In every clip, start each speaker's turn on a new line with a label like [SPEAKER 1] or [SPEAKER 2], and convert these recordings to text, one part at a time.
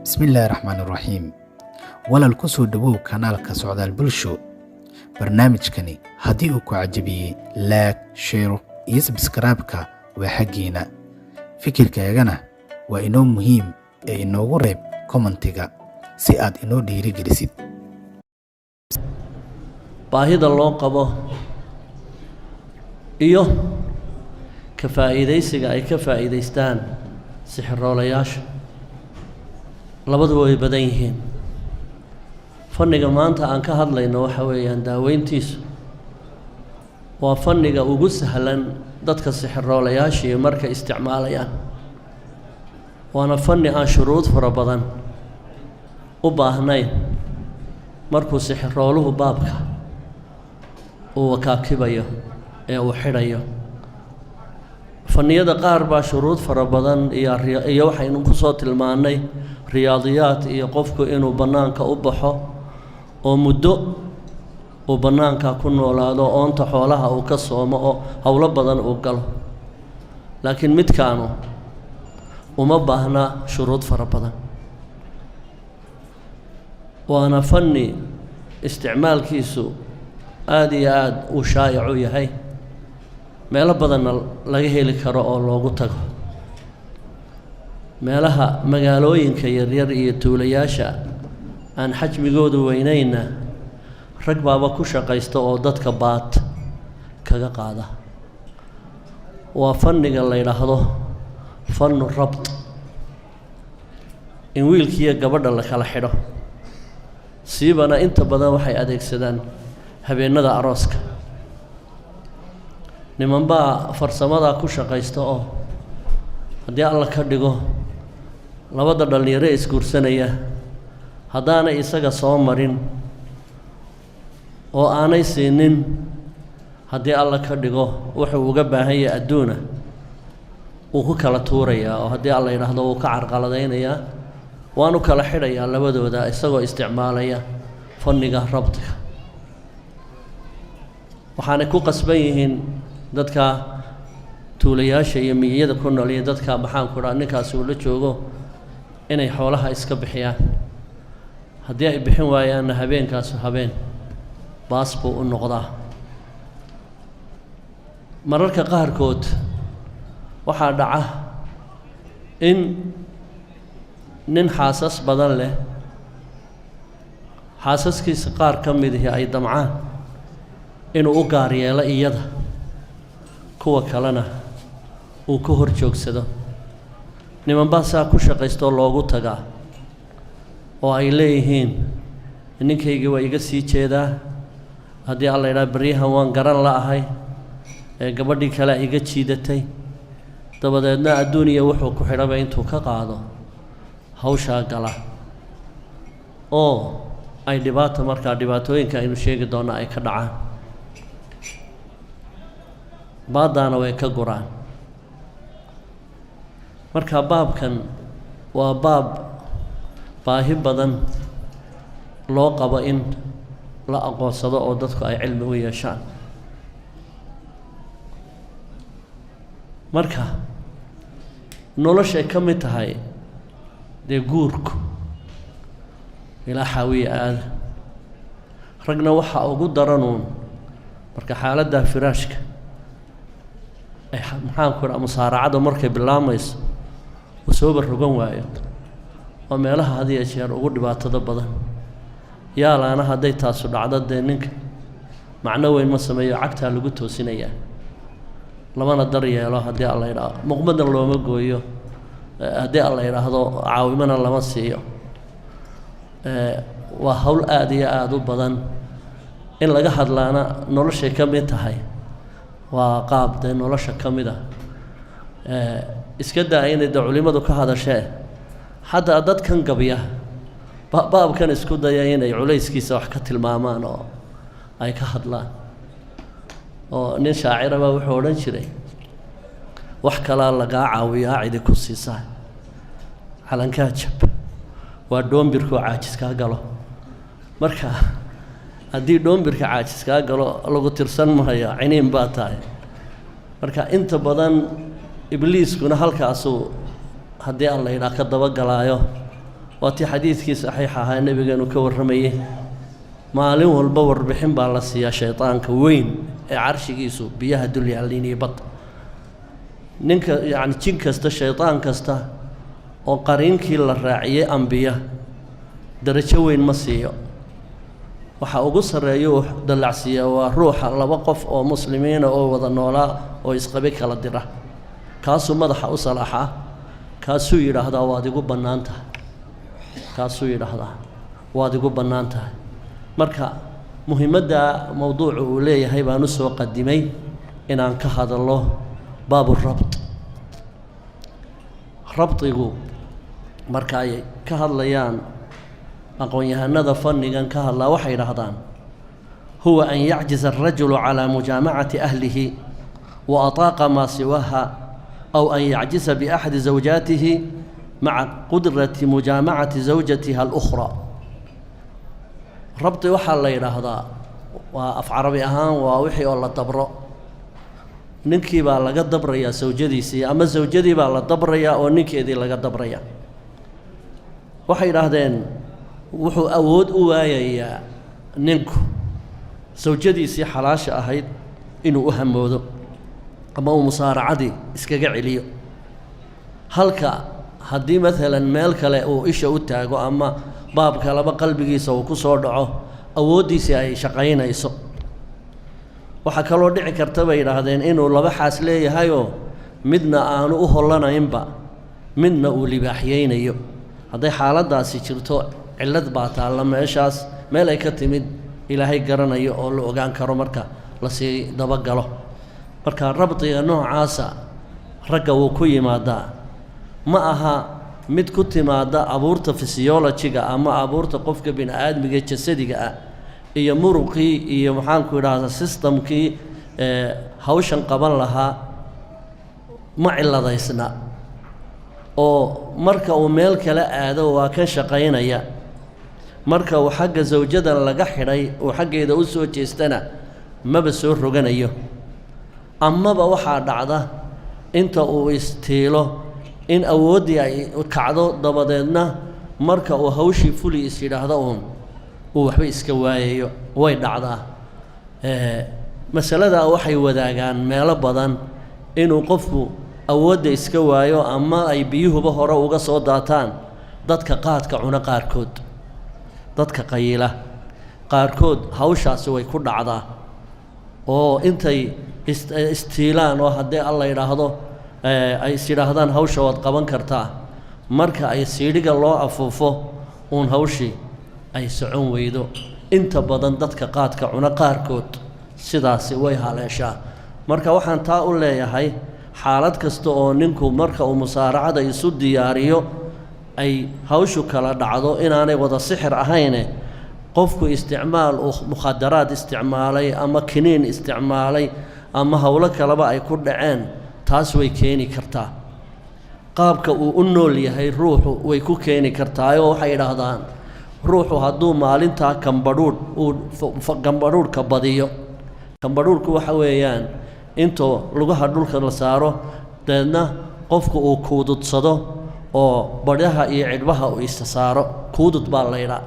[SPEAKER 1] Bismillaahi raxmaani raxiim. Walaal, ku soo dhowow kanaalka Socdaal Bulsho. Barnaamijkani haddii uu ku cajabiyey, like, share iyo subscribe-ka waa xaggiina. Fikirkaagana waa inoo muhiim ee inoogu reeb comment-iga si aad inoo dhiirigelisid.
[SPEAKER 2] Baahida loo qabo iyo ka faa'iidaysiga ay ka faa'iidaystaan sixiroolayaasha labaduba way badan yihiin. Fanniga maanta aan ka hadlayno waxa weeyaan daaweyntiisu waa fanniga ugu sahlan dadka sixiroolayaashii markay isticmaalayaan, waana fanni aan shuruud fara badan u baahnayn markuu sixirooluhu baabka uu wakaakibayo ee uu xidhayo. Fanniyada qaar baa shuruud fara badan iyo waxaynu ku soo tilmaannay riyaadiyaad iyo qofku inuu bannaanka u baxo oo muddo uu bannaanka ku noolaado, oonta xoolaha uu ka soomo oo howlo badan uu galo, laakiin midkaanu uma baahna shuruud fara badan, waana fanni isticmaalkiisu aada iyo aada uu shaa'ic u yahay, meelo badanna laga heli karo oo loogu tago. Meelaha magaalooyinka yaryar iyo tuulayaasha aan xajmigoodu weyneynna rag baaba ku shaqaysta oo dadka baad kaga qaada. Waa fanniga la yidhaahdo fannu rabt, in wiilkiiyo gabadha la kala xidho. Siibana inta badan waxay adeegsadaan habeennada arooska. Nimanbaa farsamadaa ku shaqaysta oo haddii Alla ka dhigo labada dhallinyaro isguursanaya haddaanay isaga soo marin oo aanay siinin, haddii Alla ka dhigo, wuxuu uga baahan yahay adduuna, wuu ku kala tuurayaa oo haddii Alla yidhaahdo wuu ka carqaladaynayaa, waanu kala xidhayaa labadooda isagoo isticmaalaya fanniga rabtiga. Waxaanay ku qasban yihiin dadka tuulayaasha iyo miyiyada ku nool iyo dadka, maxaanku dhaha, ninkaasi uu la joogo inay xoolaha iska bixiyaan. Haddii ay bixin waayaanna, habeenkaasu habeen baas buu u noqdaa. Mararka qaarkood waxaa dhaca in nin xaasas badan leh xaasaskiisa qaar ka midihi ay damcaan inuu u gaar yeelo iyada, kuwa kalena uu ka hor joogsado. Nimanbaa saa ku shaqaystoo loogu tagaa oo ay leeyihiin, "Ninkaygii waa iga sii jeedaa, haddii Alla yidhaha baryahan waan garan la'ahay, ee gabadhii kale iga jiidatay." Dabadeedna adduuniya wuxuu ku xidhaba intuu ka qaado hawshaa gala oo ay dhibaata, markaa dhibaatooyinka aynu sheegi doonna ay ka dhacaan, baaddaana way ka guraan. Marka baabkan waa baab baahi badan loo qabo in la aqoonsado oo dadku ay cilmi u yeeshaan. Marka noloshay ka mid tahay dee guurku ilaa xaawiye aada ragna waxaa ugu daranuun marka xaaladdaa firaashka ay, maxaanku idhaha, musaaracada markay bilaamayso uu sooba rogan waayo, waa meelaha had iyo jeer ugu dhibaatada badan. Yaalaana hadday taasu dhacdo, dee ninka macno weyn ma sameeyo, cagtaa lagu toosinayaa, lamana dar yeelo haddii Alla yidhaahdo, muqmadna looma gooyo haddii Alla yidhaahdo, caawimana lama siiyo. Waa hawl aada iyo aada u badan in laga hadlaana, noloshay ka mid tahay, waa qaab dee nolosha ka mid ah. Iska daa inay dee culimadu ka hadashee, xataa dadkan gabya baabkan isku daya inay culayskiisa wax ka tilmaamaan oo ay ka hadlaan. Oo nin shaaciraba wuxuu odhan jiray, "Wax kalaa lagaa caawiyaa cidi ku siisaa, calankaa jab waa dhoombirkoo caajis kaa galo." Marka haddii dhoombirka caajis kaa galo, lagu tirsan maayo, ciniin baa tahay. Marka inta badan ibliiskuna halkaasuu haddii aan la yidhaah ka dabagalaayo. Waa tii xadiidkii saxiix ahaa nebigeenu ka warramayey. Maalin walba warbixin baa la siiyaa shaydaanka weyn ee carshigiisu biyaha dul yaalliin iyo badda. Ninka yacni jin kasta, shaydaan kasta oo qariinkii la raaciyey ambiya darajo weyn ma siiyo. Waxa ugu sarreeya uu dallacsiiyaa waa ruuxa laba qof oo muslimiina oo wada noolaa oo isqabi kala dira. Kaasuu madaxa u salaaxaa, kaasuu yidhaahdaa waad igu bannaan tahay, kaasuu yidhaahdaa waad igu bannaan tahay. Marka muhiimadda mowduucu uu leeyahay baan u soo qadimay inaan ka hadallo baaburabt. Rabdigu marka ay ka hadlayaan aqoon-yahanada fannigan ka hadlaa, waxay yidhaahdaan: huwa an yacjiza alrajulu calaa mujaamacati ahlihi wa ataaqa maa siwaha, aw an yacjiza biaxadi zawjaatihi maca qudrati mujaamacati zawjatiha alukhraa. Rabdi waxaa la yidhaahdaa, waa af carabi ahaan, waa wixii oo la dabro. Ninkii baa laga dabrayaa sawjadiisii, ama sawjadii baa la dabrayaa oo ninkeedii laga dabraya. Waxay yidhaahdeen wuxuu awood u waayayaa ninku sawjadiisii xalaasha ahayd inuu u hamoodo ama uu musaaracadii iskaga celiyo, halka haddii maalan meel kale uu isha u taago ama baab kaleba qalbigiisa uu ku soo dhaco, awooddiisii ay shaqaynayso. Waxaa kaloo dhici karta, bay yidhaahdeen, inuu laba xaas leeyahayoo midna aanu u hollanaynba, midna uu libaaxyeynayo. Hadday xaaladdaasi jirto, cillad baa taalla meeshaas, meel ay ka timid Ilaahay garanayo oo la ogaan karo marka lasii dabagalo. Marka rabdiga noocaasa ragga wuu ku yimaadaa. Ma aha mid ku timaada abuurta physiology-ga ama abuurta qofka bini aadmiga jasadiga ah iyo muruqii iyo maxaanku idhaahda system-kii hawshan qaban lahaa ma cilladaysna, oo marka uu meel kale aado waa ka shaqaynaya. Marka uu xagga sawjadan laga xidhay uu xaggeeda u soo jeestana, maba soo roganayo. Amaba waxaa dhacda inta uu istiilo in awooddii ay kacdo, dabadeedna marka uu hawshii fuli is yidhaahdo uun uu waxba iska waayayo. Way dhacdaa. Masaladaa waxay wadaagaan meelo badan inuu qofku awoodda iska waayo ama ay biyuhuba hore uga soo daataan. Dadka qaadka cuna qaarkood, dadka qayila qaarkood, hawshaasi way ku dhacdaa oo intay istiilaan oo haddii Alla yidhaahdo ay is yidhaahdaan hawsha waad qaban kartaa, marka ay siidhiga loo afuufo uun hawshii ay socon weydo. Inta badan dadka qaadka cuna qaarkood sidaasi way haleeshaa. Marka waxaan taa u leeyahay, xaalad kasta oo ninku marka uu musaaracada isu diyaariyo ay hawshu kala dhacdo, inaanay wada sixir ahayne, qofku isticmaal uu mukhadaraad isticmaalay ama kiniin isticmaalay ama howlo kaleba ay ku dhaceen, taas way keeni kartaa. Qaabka uu u nool yahay ruuxu way ku keeni kartaayoo waxay idhaahdaan ruuxu hadduu maalintaa kambadhuudh uu kambadhuudhka badiyo. Kambadhuudhku waxa weeyaan intoo lugaha dhulka la saaro, dabeedna qofku uu kuududsado oo badhaha iyo cidhbaha uu isa saaro, kuudud baa laydhaa.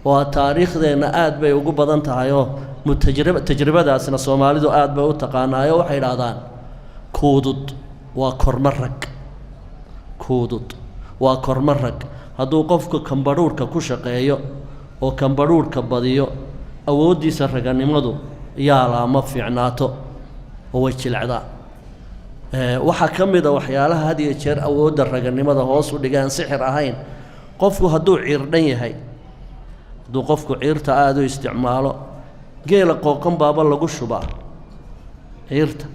[SPEAKER 2] Waa taariikhdeenna aad bay ugu badan tahayoo mutajrib tajribadaasna Soomaalidu aad bay u taqaanaayoo waxay idhaahdaan kuudud waa kormo rag, kuudud waa kormo rag. Hadduu qofku kambadhuurhka ku shaqeeyo oo kambadhuurhka badiyo, awooddiisa raganimadu yaalaa ma fiicnaato oo way jilecdaa. Waxaa ka mid a waxyaalaha had iyo jeer awoodda raganimada hoos u dhigaan sixir ahayn, qofku hadduu ciirdhan yahay, hadduu qofku ciirta aada u isticmaalo. Geela qooqan baaba lagu shubaa ciirta.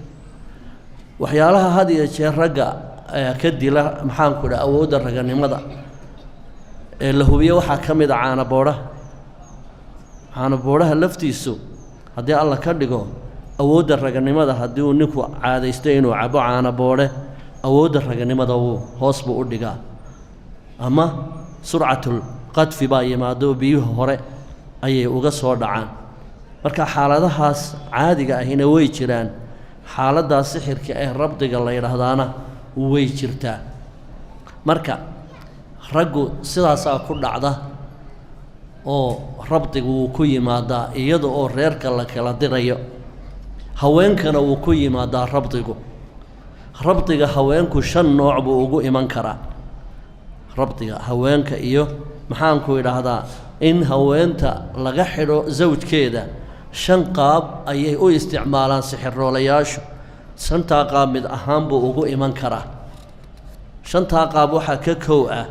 [SPEAKER 2] Waxyaalaha had iyo jeer ragga ka dila, maxaanku idhaha, awoodda raganimada ee la hubiyo waxaa ka mid a caanaboodhaha. Caanaboodhaha laftiisu, haddii Alla ka dhigo, awoodda raganimada, haddii uu ninku caadaysto inuu cabo caanaboodhe, awoodda raganimada wuu hoos buu u dhigaa, ama surcatul qadfi baa yimaado, biyuhu hore ayay uga soo dhacaan. Marka xaaladahaas caadiga ahina way jiraan, xaaladdaas sixirka ee rabdiga la yidhaahdaana way jirtaa. Marka Raggu sidaasaa ku dhacda oo rabdigu wuu ku yimaadaa iyada oo reerka la kala dirayo. Haweenkana wuu ku yimaadaa rabdigu. Rabdiga haweenku 5 nooc buu ugu iman karaa. Rabdiga haweenka iyo maxaanku idhaahdaa in haweenta laga xidho zawjkeeda 5 qaab ayay u isticmaalaan sixiroolayaashu. 5taa qaab mid ahaan buu ugu iman karaa. 5taa qaab waxaa ka kow ah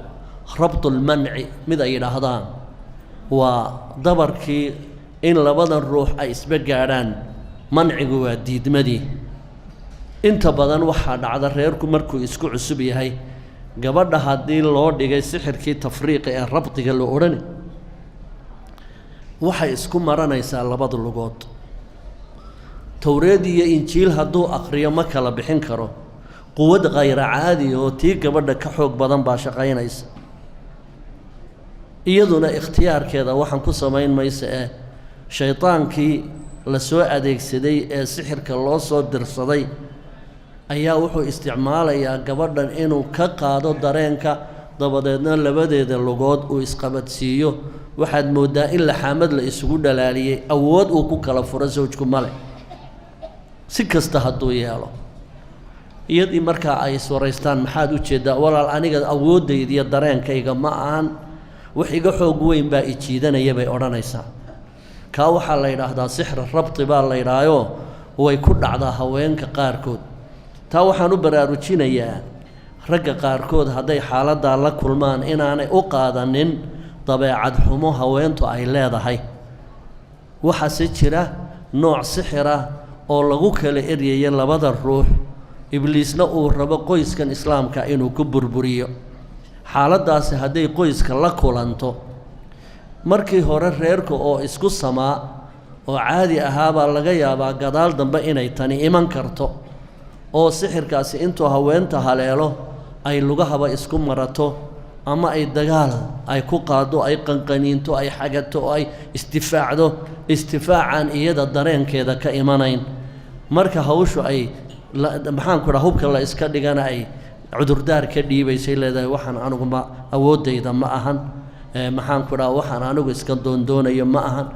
[SPEAKER 2] rabdulmanci, mid ay yidhaahdaan waa dabarkii in labadan ruux ay isba gaadhaan. Mancigu waa diidmadii. Inta badan waxaa dhacda reerku markuu isku cusub yahay, gabadha haddii loo dhigay sixirkii tafriiqi ee rabdiga la odhani, waxay isku maranaysaa labada lugood. Towreed iyo Injiil hadduu akhriyo ma kala bixin karo. Quwad khayra caadi oo tii gabadha ka xoog badan baa shaqaynaysa. Iyaduna ikhtiyaarkeeda waxaan ku samayn maysa ee shaydaankii la soo adeegsaday ee sixirka loo soo dirsaday ayaa wuxuu isticmaalayaa gabadhan inuu ka qaado dareenka, dabadeedna labadeeda lugood uu isqabadsiiyo. Waxaad mooddaa in laxaamad la isugu dhalaaliyey, awood uu ku kala furo sawjku male, si kasta hadduu yeelo. Iyadii markaa ay iswaraystaan, maxaad u jeeddaa walaal? Aniga awooddayda iyo dareenkayga ma ahan, wax iga xoog weyn baa i jiidanaya, bay odhanaysaa. Kaa waxaa la yidhaahdaa sixra rabti baa la yidhaahyo, way ku dhacdaa haweenka qaarkood. Taa waxaan u baraarujinayaa ragga qaarkood hadday xaaladdaa la kulmaan inaanay u qaadanin dabeecad xumo haweentu ay leedahay. Waxaase jira nooc sixira oo lagu kala eryayo labada ruux, Ibliisna uu rabo qoyskan Islaamka inuu ku burburiyo. Xaaladdaasi hadday qoyska la kulanto, markii hore reerka oo isku samaa oo caadi ahaabaa laga yaabaa gadaal dambe inay tani iman karto, oo sixirkaasi intuu haweenta haleelo ay lugahaba isku marato, ama ay dagaal ay ku qaaddo, ay qanqaniinto, ay xagato oo ay isdifaacdo, istifaacaan iyada dareenkeeda ka imanayn. Marka hawshu ay maxaanku dhaha hubka la iska dhigana, ay cudurdaar ka dhiibaysay, leedahay waxaan anigu ma awooddayda ma ahan, maxaanku dhaha waxaan anigu iska doondoonayo ma ahan.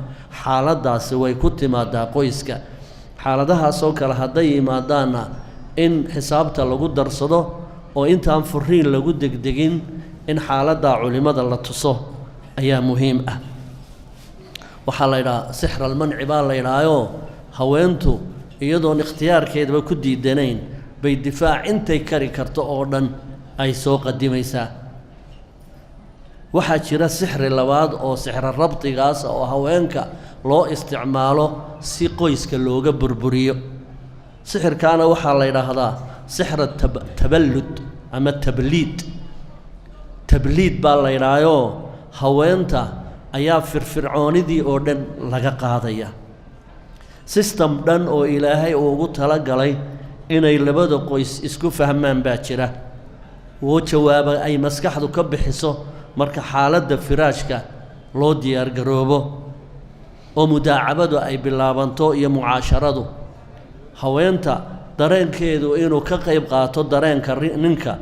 [SPEAKER 2] Xaaladdaasi way ku timaadaa qoyska. Xaaladahaasoo kale hadday yimaadaanna, in xisaabta lagu darsado oo intaan furiin lagu degdegin in xaaladdaa culimmada la tuso ayaa muhiim ah. Waxaa la yidhaha sixr almanci baa la yidhaahayoo, haweentu iyadoon ikhtiyaarkeedaba ku diidanayn bay difaac intay kari karto oo dhan ay soo qadimaysaa. Waxaa jira sixri labaad oo sixro rabdigaas oo haweenka loo isticmaalo si qoyska looga burburiyo. Sixirkaana waxaa la yidhaahdaa sixra taballud ama tabliid. Tabliid baa la yidhaahayoo, haweenta ayaa firfircoonidii oo dhan laga qaadaya. System dhan oo Ilaahay uu ugu talagalay inay labada qoys isku fahmaan baa jira, oo jawaaba ay maskaxdu ka bixiso marka xaaladda firaashka loo diyaargaroobo oo mudaacabadu ay bilaabanto iyo mucaasharadu. Haweenta dareenkeedu inuu ka qayb qaato dareenka ninka,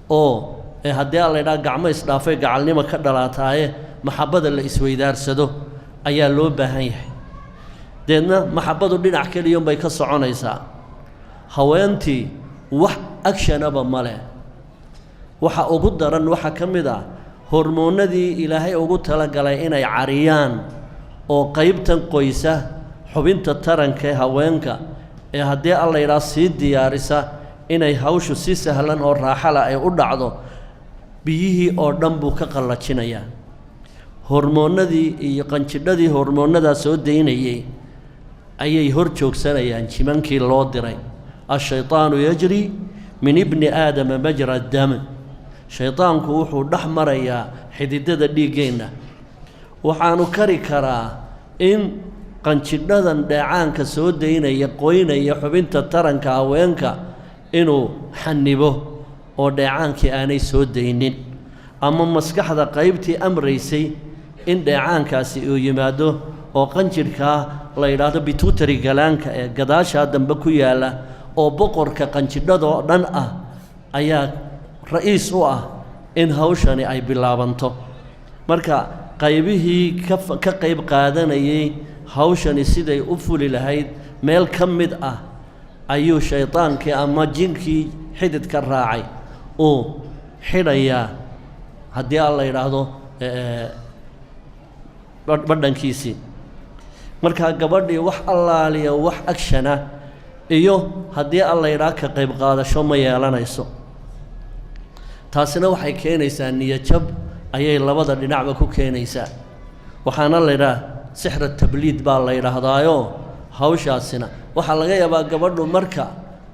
[SPEAKER 2] oo haddii aan la yidhaha gacmo isdhaafay gacalnimo ka dhalaataaye, maxabbada la isweydaarsado ayaa loo baahan yahay. Deedna maxabbadu dhinac keliyunbay ka soconaysaa. Haweentii wax agshanaba ma leh. Waxa ugu daran waxaa ka mid ah hormoonnadii Ilaahay ugu talagalay inay cariyaan oo qaybtan qoysa xubinta taranka ee haweenka ee haddii alla yidhaha sii diyaarisa inay hawshu si sahlan oo raaxala ay u dhacdo, biyihii oo dhan buu ka qallajinayaa. Hormoonnadii iyo qanjidhadii hormoonnadaa soo daynayay ayay hor joogsanayaan jimankii loo diray. Ashaytaanu yajri min ibni aadama majra dam. Shaydaanku wuxuu dhex marayaa xididada dhiiggeenna. Waxaanu kari karaa in qanjidhadan dheecaanka soo daynaya, qoynaya xubinta taranka haweenka, inuu xanibo oo dheecaankii aanay soo daynin, ama maskaxda qaybtii amraysay in dheecaankaasi uu yimaado, oo qanjidhkaa la yidhaahdo pituitary gland-ka ee gadaashaa dambe ku yaalla, oo boqorka qanjidhadoo dhan ah ayaa ra'iis u ah. In hawshani ay bilaabanto marka qaybihii ka qayb qaadanayay hawshani siday u fuli lahayd, meel ka mid ah ayuu shaydaankii ama jinkii xididka raacay uu xidhayaa, haddii aan la yidhaahdo, badhankiisii. Markaa gabadhii wax allaaliya wax agshana iyo, haddii aan la yidhaah, ka qayb qaadasho ma yeelanayso. Taasina waxay keenaysaa niyajab ayay labada dhinacba ku keenaysaa. Waxaana la yidhaah sixra tabliid baa la yidhaahdaayo. Hawshaasina waxaa laga yaabaa gabadhu marka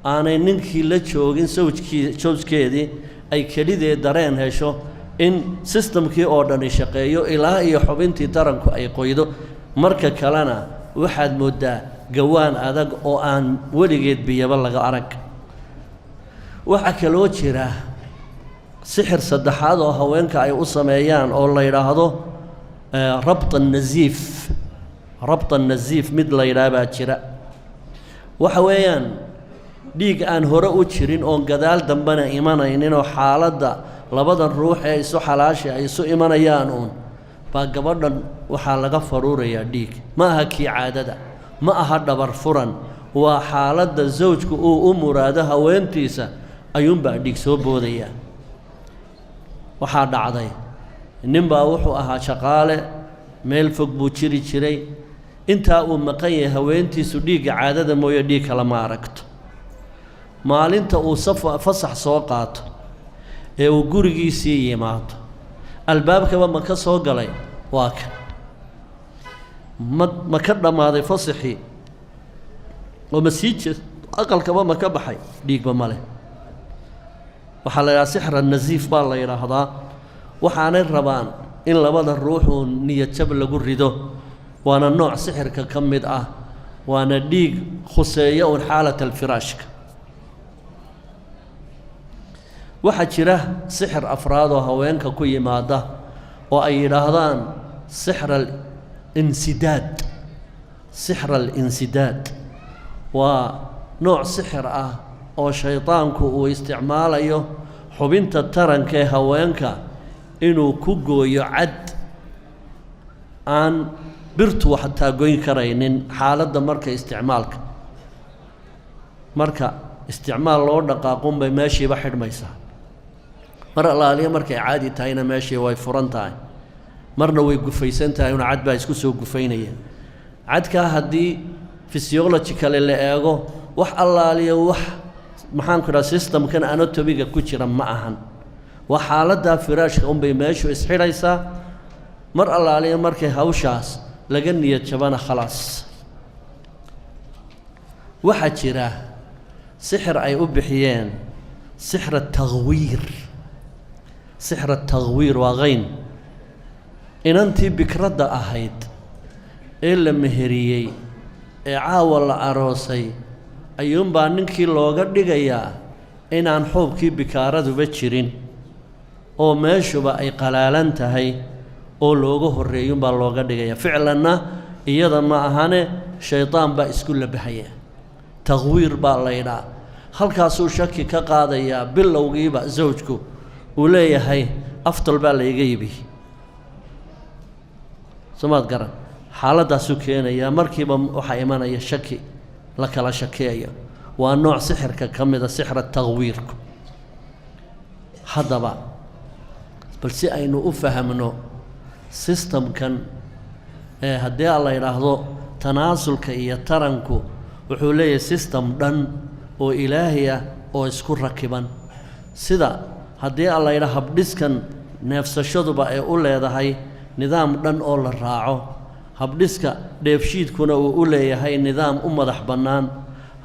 [SPEAKER 2] aanay ninkii la joogin, sawjkii, sawjkeedii, ay kelideed dareen hesho in systemkii oo dhani shaqeeyo ilaa iyo xubintii taranku ay qoydo. Marka kalena waxaad mooddaa gawaan adag oo aan weligeed biyaba laga arag. Waxaa kaloo jira sixir saddexaad oo haweenka ay u sameeyaan oo la yidhaahdo rabt anasiif. Rabt anasiif mid la yidhaah baa jira. Waxa weeyaan dhiig aan hore u jirin oon gadaal dambena imanayninoo xaaladda labadan ruux ee isu xalaasha ay isu imanayaan uun baa gabadhan waxaa laga faruurayaa dhiig. Ma aha kii caadada, ma aha dhabar furan, waa xaaladda zawjku uu u muraado haweentiisa ayuunbaa dhiig soo boodayaa. Waxaa dhacday ninbaa wuxuu ahaa shaqaale, meel fog buu jiri jiray. Intaa uu maqan yahay haweentiisu dhiigga caadada mooye dhiig kale ma aragto. Maalinta uu safa fasax soo qaato ee uu gurigiisii yimaado, albaabkaba ma ka soo galay, waa kan ma ka dhammaaday fasaxii oo ma sii jeed, aqalkaba ma ka baxay, dhiigba ma leh. Waxaa la yidhaha sixra nasiif baa la yidhaahdaa. Waxaanay rabaan in labada ruuxuu niyad jab lagu rido. Waana nooc sixirka ka mid ah, waana dhiig khuseeya uun xaalat alfiraashka. Waxaa jira sixir afraad oo haweenka ku yimaada oo ay yidhaahdaan sixr alinsidaad. Sixr alinsidaad waa nooc sixir ah oo shaydaanku uu isticmaalayo xubinta taranka ee haweenka inuu ku gooyo cad aan birtu xataa goyn karaynin. Xaaladda marka isticmaalka, marka isticmaal loo dhaqaaqunbay meeshiiba xidhmaysaa. Mar allaaliya markay caadi tahayna meeshii way furan tahay, marna way gufaysan tahay una cad baa isku soo gufaynaya. Cadkaa haddii physiologically la eego, wax allaaliya wax, maxaanku idhaha, systemkan anatomiga ku jira ma ahan. Waa xaaladdaa firaashka unbay meeshu isxidhaysaa. Mar allaaliya markay hawshaas laga niyad jabana, khalaas. Waxaa jira sixir ay u bixiyeen sixr ataqwiir. Sixr ataqwiir waa kayn inantii bikradda ahayd ee la meheriyey ee caawa la aroosay ayuunbaa ninkii looga dhigayaa inaan xuubkii bikaaraduba jirin oo meeshuba ay qalaalan tahay oo looga horreeyuunbaa looga dhigaya. Ficlanna iyada ma ahane, shaydaan baa isku labahaya. Taqwiir baa laydhaa. Halkaasuu shaki ka qaadayaa bilowgiiba zawjku, uu leeyahay aftol baa layga ibi somaad garan. Xaaladdaasuu keenayaa, markiiba waxaa imanaya shaki la kala shakeeyo. Waa nooc sixirka ka mida sixra taqwiirku. Haddaba bal si aynu u fahamno systemkan ee haddii a la yidhaahdo tanaasulka iyo taranku, wuxuu leeyahay system dhan oo ilaahi ah oo isku rakiban, sida haddii a la yidhaha habdhiskan neefsashaduba ay u leedahay nidaam dhan oo la raaco, habdhiska dheefshiidkuna uu u leeyahay nidaam u madax bannaan,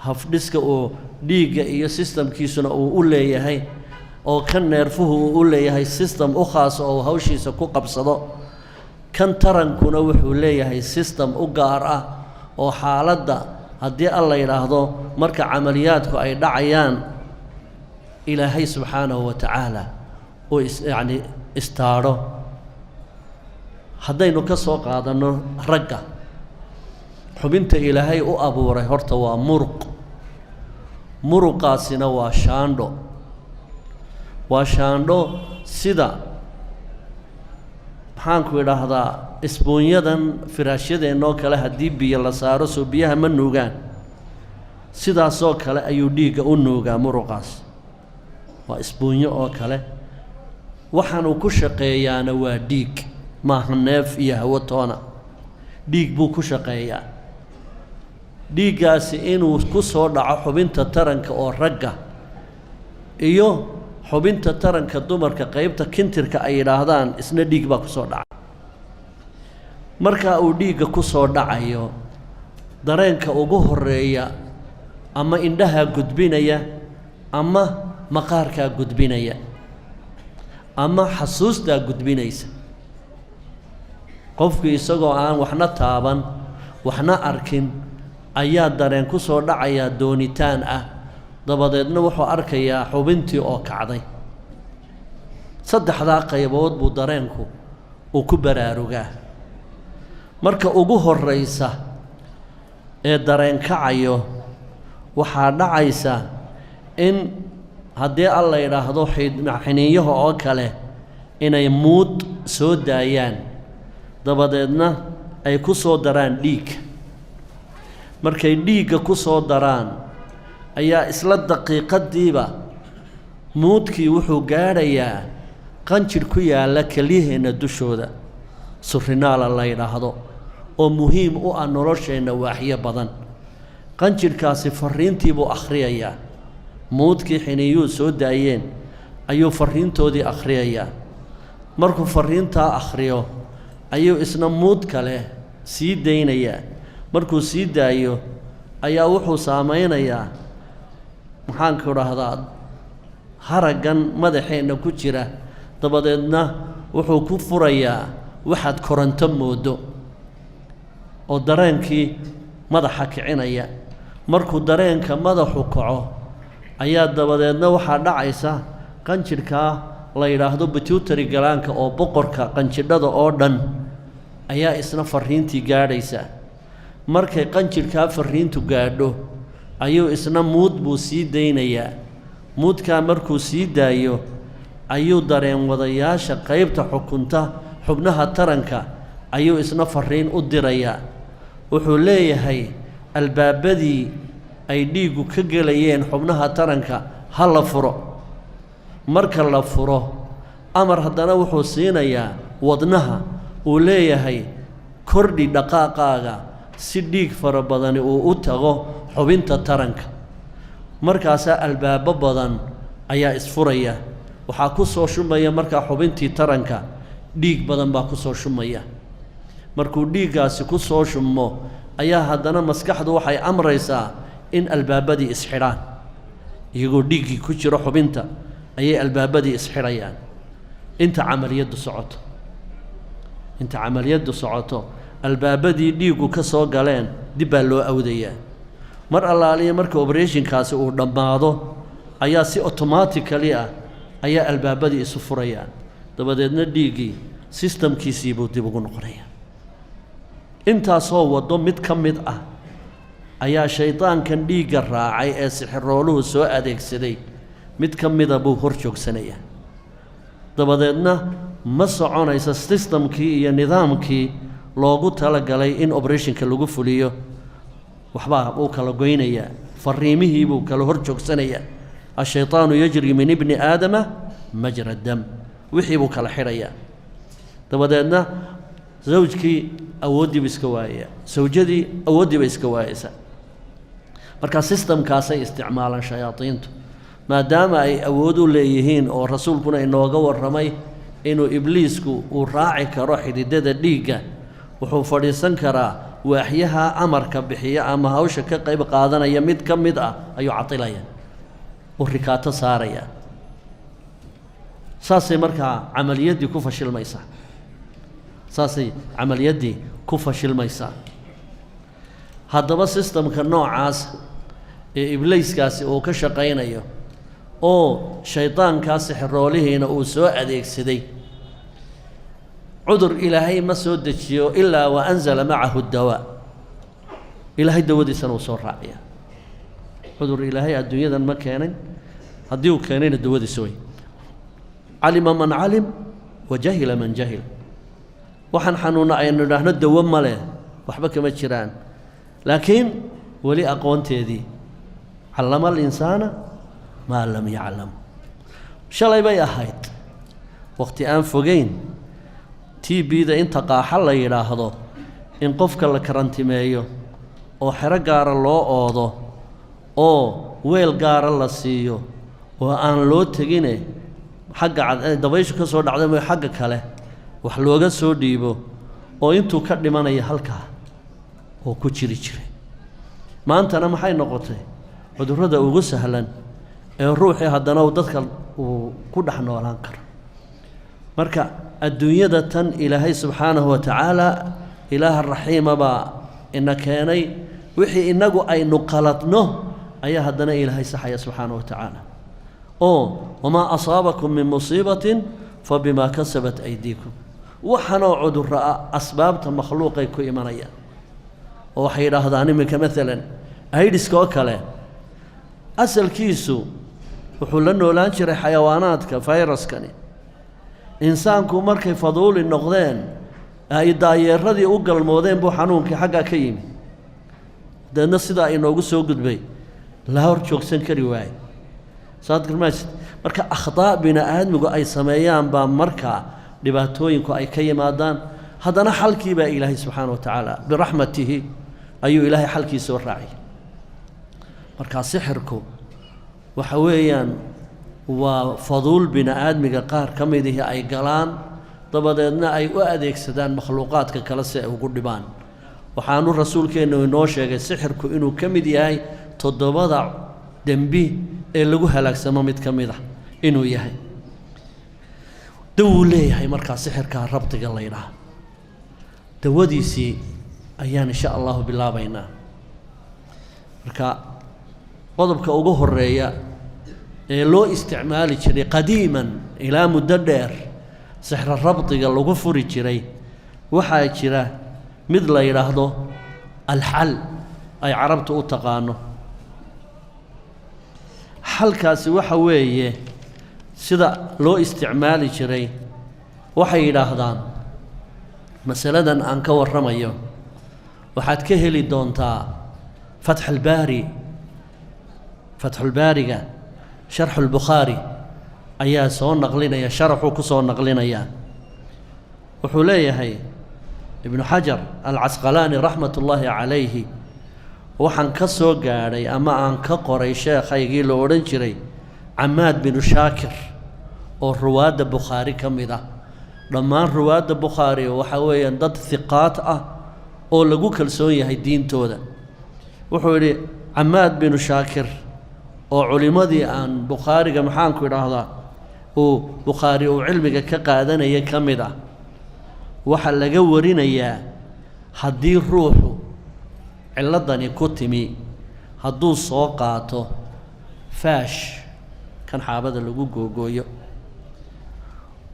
[SPEAKER 2] habdhiska uu dhiigga iyo systemkiisuna uu u leeyahay, oo kan neerfuhu uu u leeyahay system u khaas oo uu hawshiisa ku qabsado, kan tarankuna wuxuu leeyahay system u gaar ah oo xaaladda haddii alla yidhaahdo marka camaliyaadku ay dhacayaan Ilaahay subxaanahu wa tacaala uu is yacni istaadho. Haddaynu ka soo qaadanno ragga, xubinta Ilaahay u abuuray horta waa muruq. Muruqaasina waa shaandho. Waa shaandho sida maxaanku idhaahdaa isbuunyadan firaashyadeenoo kale, haddii biyo la saaro soo biyaha ma nuugaan? Sidaasoo kale ayuu dhiigga u nuugaa muruqaas. Waa isbuunyo oo kale. Waxaanuu ku shaqeeyaana waa dhiig, maaha neef iyo hawo toona. Dhiig buu ku shaqeeyaa. Dhiiggaasi inuu ku soo dhaco xubinta taranka oo ragga iyo xubinta taranka dumarka, qeybta kintirka ay yidhaahdaan, isna dhiig baa ku soo dhaca. Marka uu dhiigga ku soo dhacayo, dareenka ugu horeeya ama indhahaa gudbinaya ama maqaarkaa gudbinaya ama xasuustaa gudbinaysa. Qofku isagoo aan waxna taaban, waxna arkin, ayaa dareen ku soo dhacayaa doonitaan ah. Dabadeedna wuxuu arkayaa xubintii oo kacday. Saddexdaa qaybood buu dareenku uu ku baraarugaa. Marka ugu horraysa ee dareen kacayo, waxaa dhacaysa in haddii Alla yidhaahdo xiniinyaha oo kale inay muud soo daayaan, dabadeedna ay ku soo daraan dhiig. Markay dhiigga ku soo daraan ayaa isla daqiiqadiiba muudkii wuxuu gaadhayaa qanjidh ku yaalla kelyaheenna dushooda, surinaala la yidhaahdo, oo muhiim u ah nolosheenna waaxyo badan. Qanjidhkaasi farriintii buu akhriyayaa. Muudkii xiniiyuhu soo daayeen ayuu farriintoodii akhriyayaa. Markuu farriintaa akhriyo ayuu isna muud kale sii daynayaa. Markuu sii daayo ayaa wuxuu saamaynayaa, maxaanku idhaahdaa, haraggan madaxeenna ku jira. Dabadeedna wuxuu ku furayaa waxaad koronto moodo oo dareenkii madaxa kicinaya. Markuu dareenka madaxu kaco ayaa dabadeedna waxaa dhacaysa qanjidhkaa la yidhaahdo pituitary gland-ka, oo boqorka qanjidhada oo dhan, ayaa isna farriintii gaadhaysa. Markay qanjidhkaa farriintu gaadho ayuu isna muud buu sii daynayaa. Muudkaa markuu sii daayo ayuu dareen wadayaasha qaybta xukunta xubnaha taranka ayuu isna farriin u dirayaa. Wuxuu leeyahay, albaabadii ay dhiiggu ka gelayeen xubnaha taranka ha la furo. Marka la furo, amar haddana wuxuu siinayaa wadnaha, uu leeyahay, kordhi dhaqaaqaaga si dhiig fara badani uu u tago xubinta taranka. Markaasaa albaabo badan ayaa isfuraya. Waxaa ku soo shumaya markaa xubintii taranka dhiig badan baa ku soo shumaya. Markuu dhiiggaasi ku soo shummo ayaa haddana maskaxdu waxay amraysaa in albaabadii isxidhaan. Iyagoo dhiiggii ku jiro xubinta ayay albaabadii isxidhayaan inta camaliyaddu socoto. Inta camaliyaddu socoto, albaabadii dhiiggu ka soo galeen dib baa loo awdayaa. Mar allaaliya marka operation-kaasi uu dhammaado ayaa si automatically ah ayaa albaabadii isu furayaan. Dabadeedna dhiiggii system-kiisii buu dib ugu noqonayaa. Intaasoo waddo mid ka mid ah ayaa shaydaankan dhiigga raacay ee sixirooluhu soo adeegsaday mid ka mida buu hor joogsanayaa. Dabadeedna ma soconaysa system-kii iyo nidaamkii loogu talagalay in operation-ka lagu fuliyo. Waxbaa uu kala goynayaa, fariimihii buu kala hor joogsanayaa. الشيطان يجري من ابن آدم مجرى الدم. Wixii buu kala xidhayaa. Dabadeedna zawjkii awooddii buu iska waayaya, sawjadii awooddii bay iska waayaysaa. Marka system-kaasay isticmaalaan shayaadiintu, maadaama ay awood u leeyihiin oo Rasuulkuna inooga warramay inuu Ibliisku uu raaci karo xididada dhiigga. Wuxuu fadhiisan karaa waaxyaha amarka bixiya ama hawsha ka qayb qaadanaya mid ka mid ah ayuu cadilaya, uu rikaato saaraya. Saasay markaa camaliyaddii ku fashilmaysaa, saasay camaliyaddii ku fashilmaysaa. Haddaba system-ka noocaas ee ibliiskaasi uu ka shaqaynayo oo shaydaankaa sixiroolihiina uu soo adeegsaday, cudur Ilaahay ma soo dejiyo إلا وأنزل معه الدواء. Ilaahay dawadiisana uu soo raaciya. Cudur Ilaahay adduunyadan ma keenin, haddii uu keenayna dawadiisa wey. Calima man calim wa jahila man jahil. Waxaan xanuunna aynu idhaahno dawo ma leh, waxba kama jiraan, laakiin weli aqoonteedii callama alinsaana maa lam yaclam. Shalay bay ahayd, wakhti aan fogeyn, TB-da inta qaaxa la yidhaahdo in qofka la karantimeeyo oo xero gaara loo oodo oo weel gaara la siiyo oo aan loo tegine xagga cad dabayshu ka soo dhacda mooy xagga kale wax looga soo dhiibo, oo intuu ka dhimanaya halkaa oo ku jiri jiray. Maantana maxay noqotay? Cudurrada ugu sahlan ee ruuxii haddana uu dadka uu ku dhex noolaan karo. Marka adduunyada tan Ilaahay subxaanahu wa tacaala, Ilaaha raxiima baa ina keenay. Wixii innagu aynu qaladno ayaa haddana Ilaahay saxaya subxaanahu wa tacaala, oo wamaa asaabakum min musiibatin fa bimaa kasabat aydiikum. Waxanoo cudurro ah asbaabta makhluuqay ku imanayaan, oo waxay yidhaahdaan iminka maalan aidiska oo kale asalkiisu wuxuu la noolaan jiray xayawaanaadka. Fayraskani insaanku markay faduuli noqdeen, ay daayeeradii u galmoodeen, buu xanuunkii xaggaa ka yimi. Dabeedna sidaa inoogu soo gudbay, la hor joogsan kari waaye. Saad garmaysid? Marka akhdaa bini aadmigu ay sameeyaan baa markaa dhibaatooyinku ay ka yimaadaan. Haddana xalkii baa Ilaahay subxaana wa tacaala biraxmatihi ayuu Ilaahay xalkii soo raaciyay. Markaa sixirku waxa weeyaan waa faduul bini aadmiga qaar ka midihii ay galaan, dabadeedna ay u adeegsadaan makhluuqaadka kale si ay ugu dhibaan. Waxaanu rasuulkeennu inoo sheegay sixirku inuu ka mid yahay toddobada dembi ee lagu halaagsamo mid ka mid ah inuu yahay. Dawuu leeyahay markaa sixirkaa rabdiga la ydhaha. Dawadiisii ayaan insha Allahu bilaabaynaa. Marka qodobka ugu horeeya ee loo isticmaali jiray qadiiman ilaa muddo dheer sixro rabdiga lagu furi jiray, waxaa jira mid la yidhaahdo alxal, ay carabtu u taqaano. Xalkaasi waxa weeye sida loo isticmaali jiray. Waxay yidhaahdaan masaladan aan ka warramayo waxaad ka heli doontaa Fatxulbaari, Fatxulbaariga Sharxulbukhaari ayaa soo naqlinaya, sharaxuu ku soo naqlinayaa. Wuxuu leeyahay Ibnu Xajar Alcasqalaani raxmat ullaahi calayhi: waxaan ka soo gaadhay ama aan ka qoray sheekhaygii la odhan jiray Camaad binu Shaakir, oo ruwaadda Bukhaari ka mid ah. Dhammaan ruwaadda Bukhaari waxa weeyaan dad hiqaat ah oo lagu kalsoon yahay diintooda. Wuxuu yidhi Camaad binu Shaakir, oo culimmadii aan Bukhaariga, maxaanku idhaahdaa, uu Bukhaari uu cilmiga ka qaadanaya ka mid ah, waxaa laga warinayaa haddii ruuxu cilladani ku timi, hadduu soo qaato faash kan xaabada lagu googooyo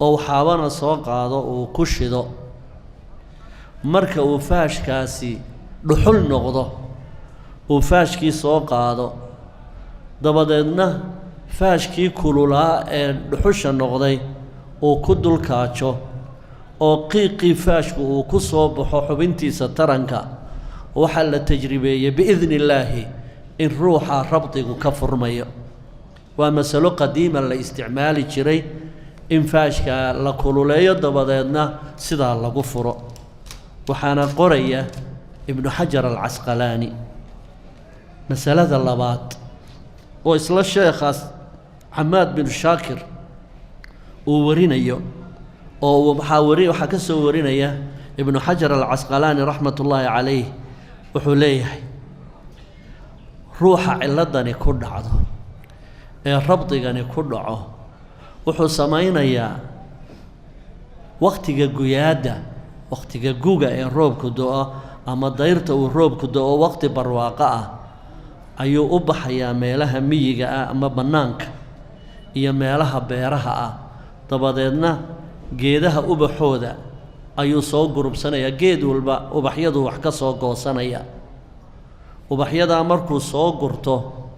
[SPEAKER 2] oo xaabana soo qaado, uu ku shido, marka uu faashkaasi dhuxul noqdo, uu faashkii soo qaado, dabadeedna faashkii kululaa ee dhuxusha noqday uu ku dulkaajo, oo qiiqii faashku uu ku soo baxo xubintiisa taranka, waxaa la tajribeeyey biidni illaahi in ruuxa rabdigu ka furmayo. Waa masalo qadiima la isticmaali jiray in faashka la kululeeyo, dabadeedna sidaa lagu furo. Waxaana qoraya Ibnu Xajar Alcasqalaani. Masalada labaad oo isla sheekhaas Camaad binu Shaakir uu warinayo, oo waxaa wari waxaa ka soo warinaya Ibnu Xajar Alcasqalaani raxmat ullaahi calayh, wuxuu leeyahay ruuxa cilladani ku dhacdo ee rabdigani ku dhaco wuxuu samaynayaa wakhtiga guyaadda, wakhtiga guga ee roobku do-o ama dayrta uu roobku do-o, wakhti barwaaqo ah ayuu u baxayaa meelaha miyiga ah ama bannaanka iyo meelaha beeraha ah. Dabadeedna geedaha ubaxooda ayuu soo gurubsanayaa, geed walba ubaxyadu wax ka soo goosanaya. Ubaxyadaa markuu soo gurto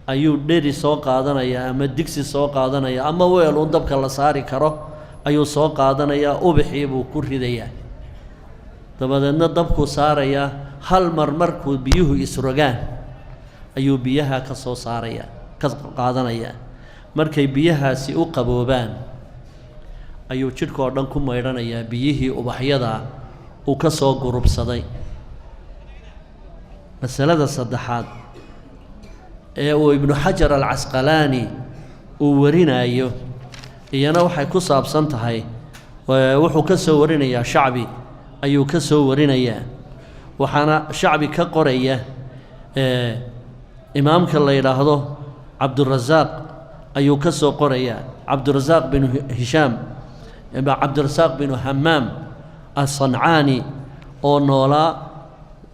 [SPEAKER 2] Ayuu dheri soo qaadanayaa ama digsi soo qaadanaya ama weel uun dabka la saari karo ayuu soo qaadanayaa, ubaxii buu ku ridayaa, dabadeedna dabkuu saarayaa. Hal mar markuu biyuhu isrogaan ayuu biyaha ka soo saarayaa, ka qaadanayaa. Markay biyahaasi u qaboobaan ayuu jidhka oo dhan ku maydhanayaa biyihii ubaxyada uu ka soo gurubsaday. Masalada saddexaad ee uu Ibnu Xajar Alcasqalaani uu warinaayo iyana waxay ku saabsan tahay, wuxuu ka soo warinayaa Shacbi ayuu ka soo warinayaa, waxaana Shacbi ka qoraya imaamka la yidhaahdo Cabdurasaaq ayuu ka soo qorayaa, Cabdurasaaq binu Hishaam, Cabdirasaaq binu Hamaam Asancaani, oo noolaa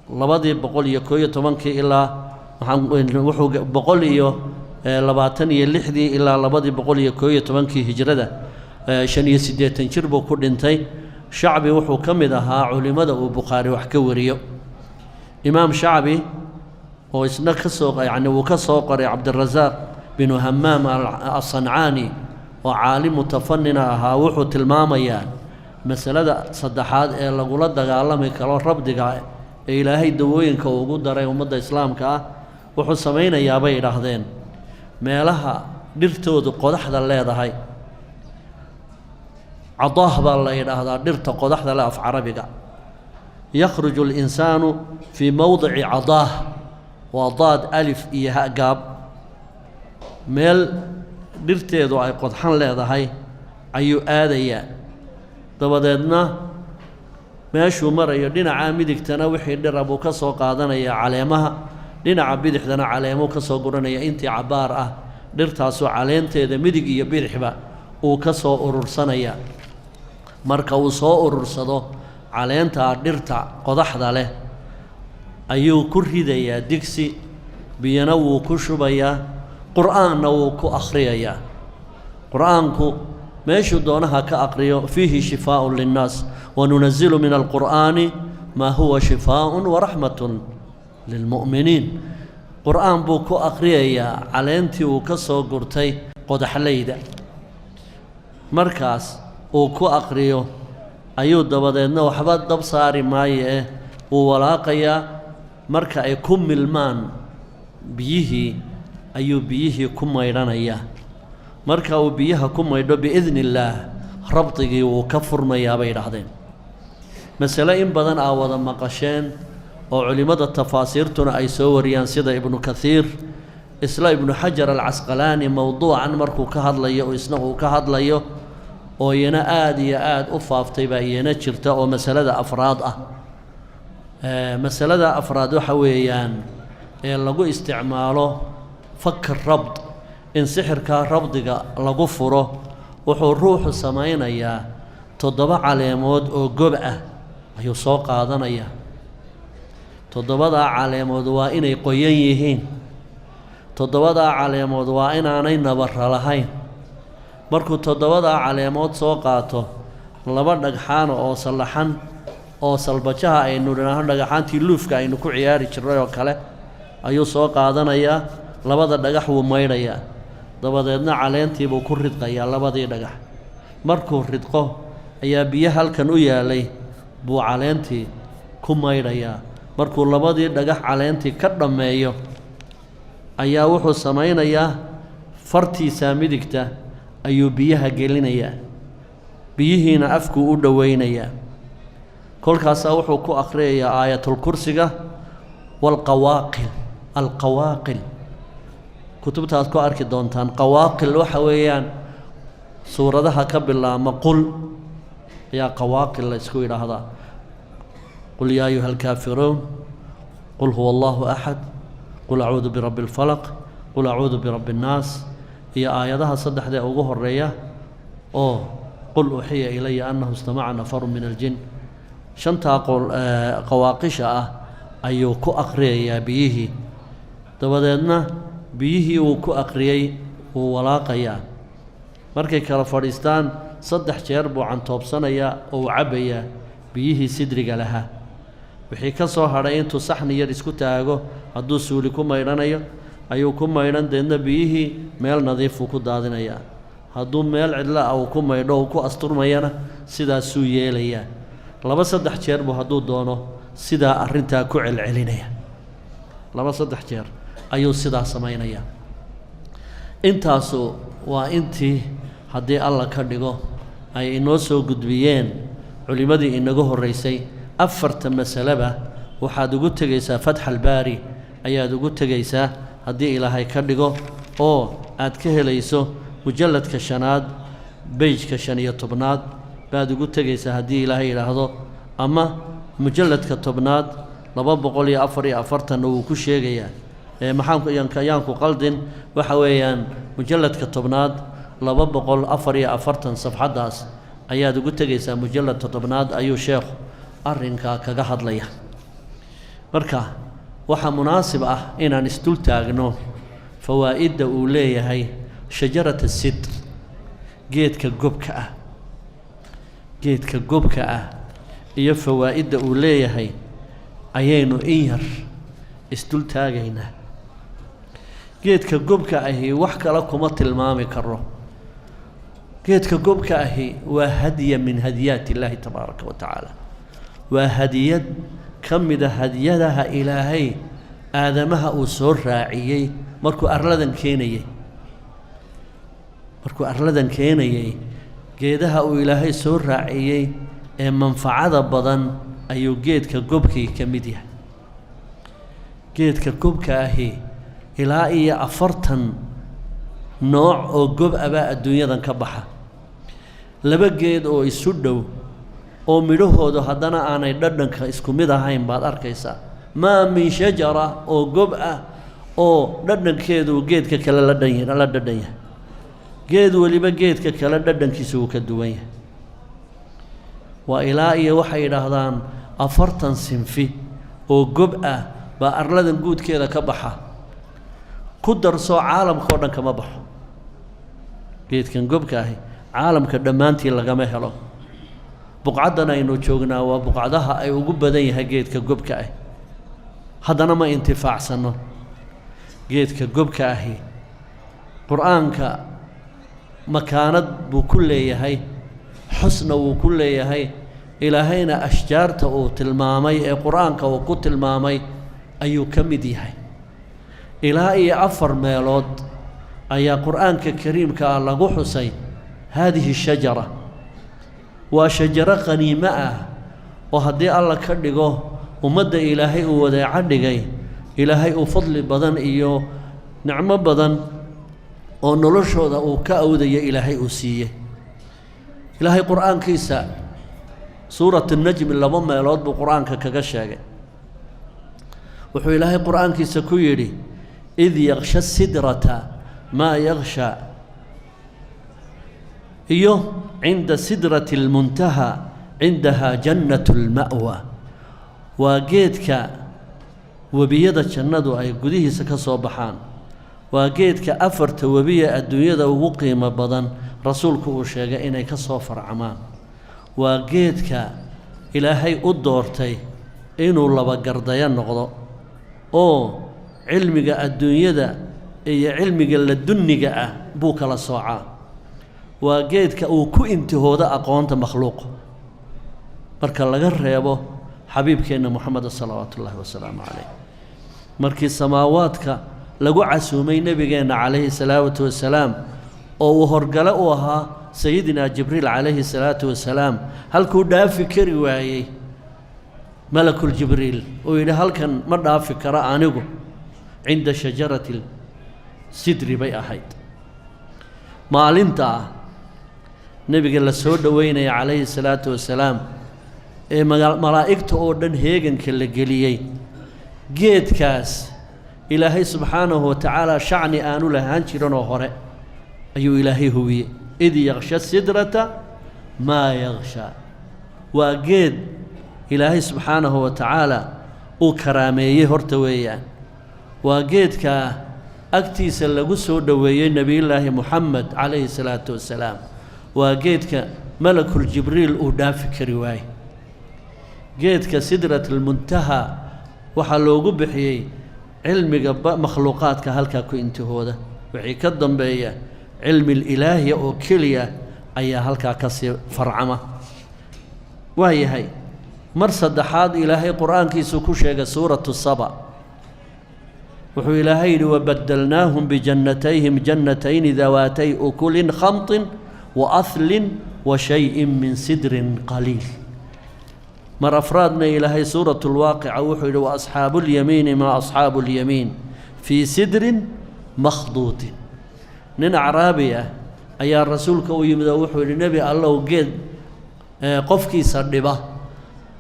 [SPEAKER 2] 211-kii ilaa wuxuu 126-dii ilaa 211-kii hijrada, 85 jir buu ku dhintay. Shacbi wuxuu ka mid ahaa culimmada uu Bukhaari wax ka wariyo. Imaam Shacbi oo isna ka soo, yacni, uu ka soo qoray Cabdirasaaq binu Hamaam Asancaani oo caalim mutafanina ahaa, wuxuu tilmaamayaa masalada saddexaad ee lagula dagaalami karo rabdiga ee Ilaahay dawooyinka ugu daray ummadda islaamka ah. Wuxuu samaynayaa, bay idhaahdeen, meelaha dhirtoodu qodaxda leedahay. Cadaah baa la yidhaahdaa dhirta qodaxda leh af Carabiga. Yakhruju alinsaanu fii mowdici cadaah, waa daad alif iyo hagaab. Meel dhirteedu ay qodxan leedahay ayuu aadayaa, dabadeedna meeshuu marayo dhinaca midigtana wixii dhira buu ka soo qaadanayaa caleemaha, dhinaca bidixdana caleemuu ka soo guranaya. Intii cabbaar ah dhirtaasoo caleenteeda midig iyo bidixba uu ka soo urursanaya. Marka uu soo urursado caleentaa dhirta qodaxda leh ayuu ku ridayaa digsi, biyana wuu ku shubayaa, Qur'aanna wuu ku akhriyayaa. Qur'aanku meeshuu doonaha ka aqriyo, fiihi shifaaءun linnaas, wanunazilu min alqur'aani maa huwa shifaaءun waraxmatun lilmu'miniin. Qur'aan buu ku akhriyayaa caleentii uu ka soo gurtay qodaxleyda. Markaas uu ku aqriyo ayuu dabadeedna waxba dab saari maayo eh, wuu walaaqayaa. Marka ay ku milmaan biyihii ayuu biyihii ku maydhanayaa. Marka uu biyaha ku maydho, biidni illaah, rabdigii wuu ka furmayaa, bay idhaahdeen. Masale in badan aa wada maqasheen oo culimmada tafaasiirtuna ay soo wariyaan, sida Ibnu Kathiir, isla Ibnu Xajar Alcasqalaani mowduucan markuu ka hadlayo oo isna uu ka hadlayo, oo iyana aada iyo aada u faaftay baa iyana jirta, oo masalada afraad ah. Masalada afraad waxa weeyaan ee lagu isticmaalo fak rabd, in sixirkaa rabdiga lagu furo, wuxuu ruuxu samaynayaa 7 caleemood oo gob ah ayuu soo qaadanayaa. 7-daa caleemood waa inay qoyan yihiin, 7-daa caleemood waa inaanay nabara lahayn. Markuu 7-daa caleemood soo qaato, 2 dhagxaana oo sallaxan oo salbajaha aynu nidhaahno, dhagaxaantii luufka aynu ku ciyaari jirray oo kale, ayuu soo qaadanayaa. Labada dhagax wuu maydhayaa, dabadeedna caleentiibuu ku ridqayaa labadii dhagax. Markuu ridqo ayaa biyo halkan u yaalay buu caleentii ku maydhayaa. Markuu labadii dhagax caleentii ka dhammeeyo ayaa wuxuu samaynayaa fartiisaa midigta ayuu biyaha gelinayaa, biyihiina afkuu u dhoweynayaa. Kolkaasaa wuxuu ku akhriyayaa Aayatulkursiga waalqawaaqil. Alqawaaqil kutubtaad ku arki doontaan. Qawaaqil waxa weeyaan suuradaha ka bilaabma qul ayaa qawaaqil la isku yidhaahdaa: qul yaa ayuha alkaafiruun, qul huwa Allahu axad, qul acuudu birabbi alfalaq, qul acuudu birabbi annaas, iyo aayadaha saddexdee ugu horeeya oo qul uuxiya ilaya annahu istamaca nafaru min aljin. Shantaa qol qawaaqisha ah ayuu ku aqriyayaa biyihii, dabadeedna biyihii uu ku aqriyey wuu walaaqayaa. Markay kala fadhiistaan 3 jeer buu cantoobsanayaa oo uu cabbayaa biyihii sidriga lahaa. Wixii ka soo hadhay intuu saxni yar isku taago, hadduu suuli ku maydhanayo, Ayuu ku maydhan, deedna biyihii meel nadiifuu ku daadinayaa. Hadduu meel cidla ah uu ku maydho uu ku asturmayana, sidaasuu yeelayaa. 2, 3 jeer buu hadduu doono sidaa arrintaa ku celcelinaya. 2, 3 jeer ayuu sidaa samaynayaa. Intaasu waa intii haddii Alla ka dhigo ay inoo soo gudbiyeen culimmadii inaga horraysay. Afarta masaleba waxaad ugu tegaysaa Fatx Albaari ayaad ugu tegaysaa haddii Ilaahay ka dhigo, oo aad ka helayso mujalladka shanaad, page-ka 15aad baad ugu tegaysaa haddii Ilaahay yidhaahdo, ama mujalladka 10aad 244-na wuu ku sheegayaa. Maxaan yaanku qaldin? Waxa weeyaan mujalladka 10aad 244 safxaddaas ayaad ugu tegaysaa. Mujalladka 10aad ayuu sheekhu arrinkaa kaga hadlaya. Marka waxaa munaasib ah inaan isdul taagno fawaa'idda uu leeyahay shajarata sidr, geedka gobka ah. Geedka gobka ah iyo fawaa'idda uu leeyahay ayaynu in yar isdul taagaynaa. Geedka gobka ahi wax kale kuma tilmaami karo. Geedka gobka ahi waa hadya min hadiyaat illaahi tabaaraka wa tacaala, waa hadiyad ka mida hadiyadaha Ilaahay aadamaha uu soo raaciyey markuu arladan keenayey. Markuu arladan keenayey, geedaha uu Ilaahay soo raaciyey ee manfacada badan ayuu geedka gobkii ka mid yahay. Geedka gobka ahi ilaa iyo 40 nooc oo gob abaa adduunyadan ka baxa. Laba geed oo isu dhow oo midhahoodu haddana aanay dhadhanka isku mid ahayn baad arkaysaa. Maa min shajara oo gob ah oo dhadhankeedu geedka kale la dhan la dhadhan yahay. Geed weliba geedka kale dhadhankiisa wuu ka duwan yahay. Waa ilaa iyo waxay yidhaahdaan 40 sinfi oo gob ah baa arladan guudkeeda ka baxa. Ku darsoo caalamka oo dhan kama baxo geedkan gobka ahi, caalamka dhammaantii lagama helo. Buqcaddan aynu joognaa waa buqcadaha ay ugu badan yahay geedka gobka ah, haddana ma intifaacsanno. Geedka gobka ahi Qur-aanka makaanad buu ku leeyahay, xusna wuu ku leeyahay. Ilaahayna ashjaarta uu tilmaamay ee Qur-aanka uu ku tilmaamay ayuu ka mid yahay. Ilaa iyo 4 meelood ayaa Qur-aanka kariimka ah lagu xusay haadihi shajara. Waa shajaro qaniimo ah oo haddii Alla ka dhigo ummadda Ilaahay uu wadeeco dhigay, Ilaahay uu fadli badan iyo nicmo badan oo noloshooda uu ka awdayo Ilaahay uu siiyey. Ilaahay Qur-aankiisa suurat Najmi 2 meelood buu Qur-aanka kaga sheegay. Wuxuu Ilaahay Qur-aankiisa ku yidhi: id yaksha sidrata maa yaksha, iyo cinda sidrati almuntaha cindahaa jannatu lma'wa. Waa geedka webiyada jannadu ay gudihiisa ka soo baxaan. Waa geedka afarta webiya adduunyada ugu qiimo badan rasuulku uu sheegay inay ka soo farcamaan. Waa geedka Ilaahay u doortay inuu labagardayo noqdo oo cilmiga adduunyada iyo cilmiga ladunniga ah buu kala soocaa. Waa geedka uu ku intihoodo aqoonta makhluuqa marka laga reebo xabiibkeenna Moxamed salawaatu ullaahi wasalaamu caleyh. Markii samaawaadka lagu casuumay nebigeenna calayhi salaatu wasalaam oo uu horgale u ahaa sayidina Jibriil calayhi salaatu wasalaam, halkuu dhaafi kari waayey malakul Jibriil uu yidhi: "Halkan ma dhaafi karo anigu," cinda shajarati sidri bay ahayd. Maalintaa nebiga la soo dhoweynaya calayhi salaatu wasalaam ee malaa'igta oo dhan heeganka la geliyey, geedkaas Ilaahay subxaanahu wa tacaala shacni aanu lahaan jiranoo hore ayuu Ilaahay hubiyey. Id yaksha sidrata maa yaksha, waa geed Ilaahay subxaanahu wa tacaala uu karaameeyey horta weeyaan. Waa geedkaa agtiisa lagu soo dhoweeyey nebiyullaahi Moxamed calayhi salaatu wasalaam. Waa geedka malakul Jibriil uu dhaafi kari waaye. Geedka Sidrat almuntaha waxaa loogu bixiyey Cilmiga makhluuqaadka halkaa ku intihooda, wixii ka dambeeya cilmi ilaahiya oo keliya ayaa halkaa ka sii farcama. Waayahay, mar saddexaad Ilaahay qur-aankiisu ku sheegay suuratu Saba. Wuxuu Ilaahay yidhi: "Wabadalnaahum bijannatayhim jannatayni dawaatay ukulin khamtin wa ahlin wa shayin min sidrin qaliil." Mar afraadna Ilaahay suuratu Lwaaqica wuxuu yidhi: "Wa asxaabu اlyamiini maa asxaabu اlyamiin fii sidrin makhduudin." Nin acraabi ah ayaa rasuulka u yimid oo wuxuu yidhi: "Nebi Allow, geed qofkiisa dhiba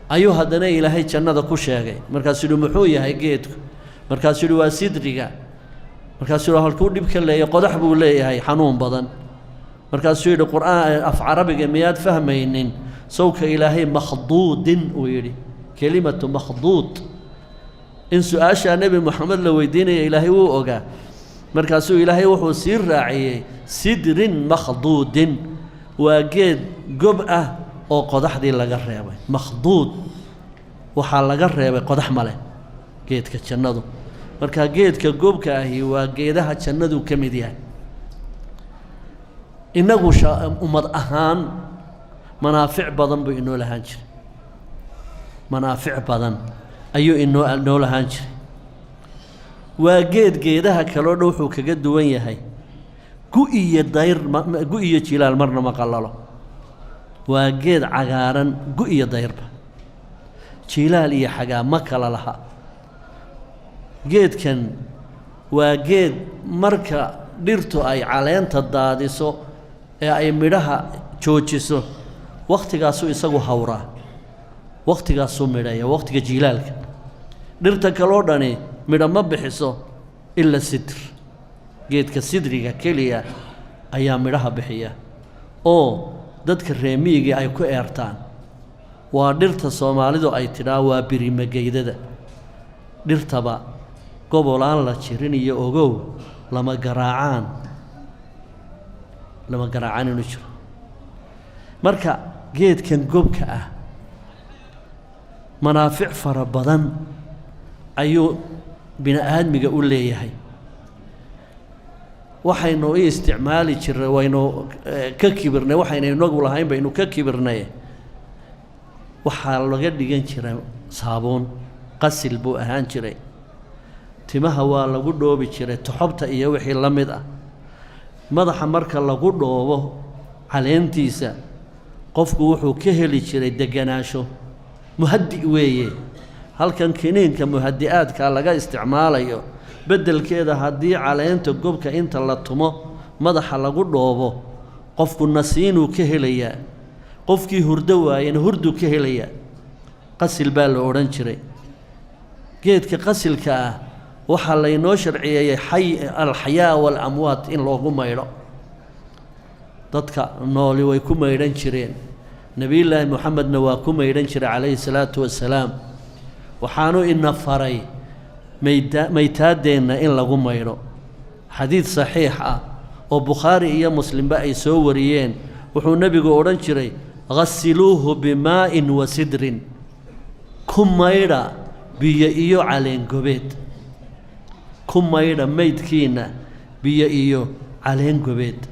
[SPEAKER 2] ayuu haddana Ilaahay jannada ku sheegay." Markaasuu yidhi: "Muxuu yahay geedku?" Markaasuu yidhi: "Waa sidriga." Markaasuu yidhi: "Halkuu dhib ka leeyahay?" "Qodax buu leeyahay xanuun badan." Markaasuu yidhi: "Qur-aan af carabiga miyaad fahmaynin? Sawka Ilaahay makhduudin uu yidhi, kelimatu makhduud in su-aashaa Nebi Moxamed la weydiinaya Ilaahay wuu ogaa." Markaasuu Ilaahay wuxuu sii raaciyey: "Sidrin makhduudin." Waa geed gob ah oo qodaxdii laga reebay. Makhduud waxaa laga reebay, qodax ma leh geedka jannadu. Marka geedka gobka ahi waa geedaha jannadu ka mid yahay. Innagu ummad ahaan manaafic badan buu inoo lahaan jiray, manaafic badan ayuu inoo lahaan jiray. Waa geed geedaha kaloo dhan wuxuu kaga duwan yahay gu iyo dayr, gu iyo jilaal marna ma qallalo. Waa geed cagaaran gu iyo dayrba, jilaal iyo xagaa ma kala laha. Geedkan waa geed marka dhirtu ay caleenta daadiso ee ay midhaha joojiso, wakhtigaasuu isagu hawraa, wakhtigaasuu midhaya. Wakhtiga jiilaalka dhirta kaloo dhani midho ma bixiso ila sidr. Geedka sidriga keliya ayaa midhaha bixiya oo dadka reemiigii ay ku eertaan. Waa dhirta Soomaalidu ay tidhaa waa birimageydada. Dhirtaba gobolaan la jirin iyo ogow lama garaacaan, lama garaacaan inuu jiro. Marka geedkan gobka ah manaafic fara badan ayuu bini aadmiga u leeyahay. Waxaynu u isticmaali jirnay, waynu ka kibirnay, waxaynu inagu lahayn baynu ka kibirnay. Waxaa laga dhigan jiray saabuun, qasil buu ahaan jiray. Timaha waa lagu dhoobi jiray, toxobta iyo wixii la mid ah. Madaxa marka lagu dhoobo caleentiisa, qofku wuxuu ka heli jiray deganaansho. Muhaddi weeye. Halkan kiniinka muhaddi-aadka laga isticmaalayo beddelkeeda, haddii caleenta gobka inta la tumo madaxa lagu dhoobo, qofku nasiinuu ka helayaa. Qofkii hurdo waayena hurduu ka helayaa. Qasil baa la odhan jiray geedka qasilka ah. Waxaa laynoo sharciyeeyey xay alxayaa waalamwaat in loogu maydho. Dadka nooli way ku maydhan jireen, Nebiyullaahi Moxamedna waa ku maydhan jiray calayhi salaatu wasalaam. Waxaanu ina faray mayda maytaaddeenna in lagu maydho. Xadiid saxiix ah oo Bukhaari iyo Muslimba ay soo wariyeen, wuxuu nebigu odhan jiray: "Khasiluuhu bimaa'in wa sidrin." Ku maydha biyo iyo caleengobeed, ku maydha meydkiinna biyo iyo caleengobeed.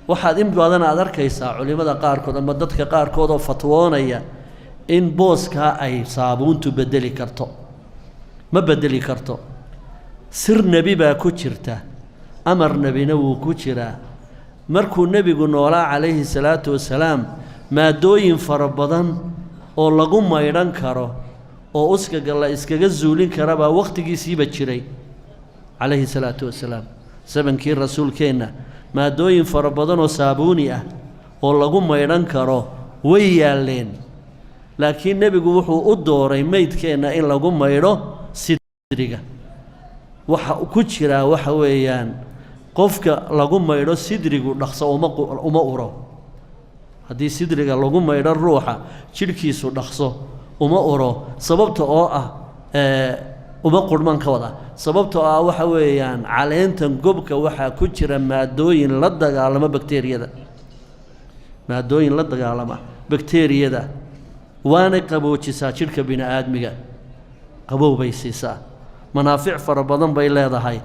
[SPEAKER 2] Waxaad in badan aad arkaysaa culimmada qaarkood ama dadka qaarkood oo fatwoonaya in booskaa ay saabuuntu beddeli karto. Ma beddeli karto. Sir nebi baa ku jirta, amar nebina wuu ku jiraa. Markuu nebigu noolaa calayhi salaatu wasalaam, maadooyin fara badan oo lagu maydhan karo oo uskaga la iskaga zuulin karabaa wakhtigiisiiba jiray calayhi salaatu wasalaam. Sabankii rasuulkeenna maadooyin fara badan oo saabuuni ah oo lagu maydhan karo way yaalleen, laakiin nebigu wuxuu u dooray meydkeenna in lagu maydho sidriga. Waxa ku jiraa waxa weeyaan, qofka lagu maydho sidrigu dhaqso uma uro. Haddii sidriga lagu maydho ruuxa, jidhkiisu dhaqso uma uro, sababta oo ah uma qurhman ka wada. Sababta oo ah waxa weeyaan, caleentan gobka waxaa ku jira maadooyin la dagaalama bakteriyada, maadooyin la dagaalama bakteriyada, waanay qaboojisaa jidhka bini aadmiga, qabow bay siisaa. Manaafic fara badan bay leedahay,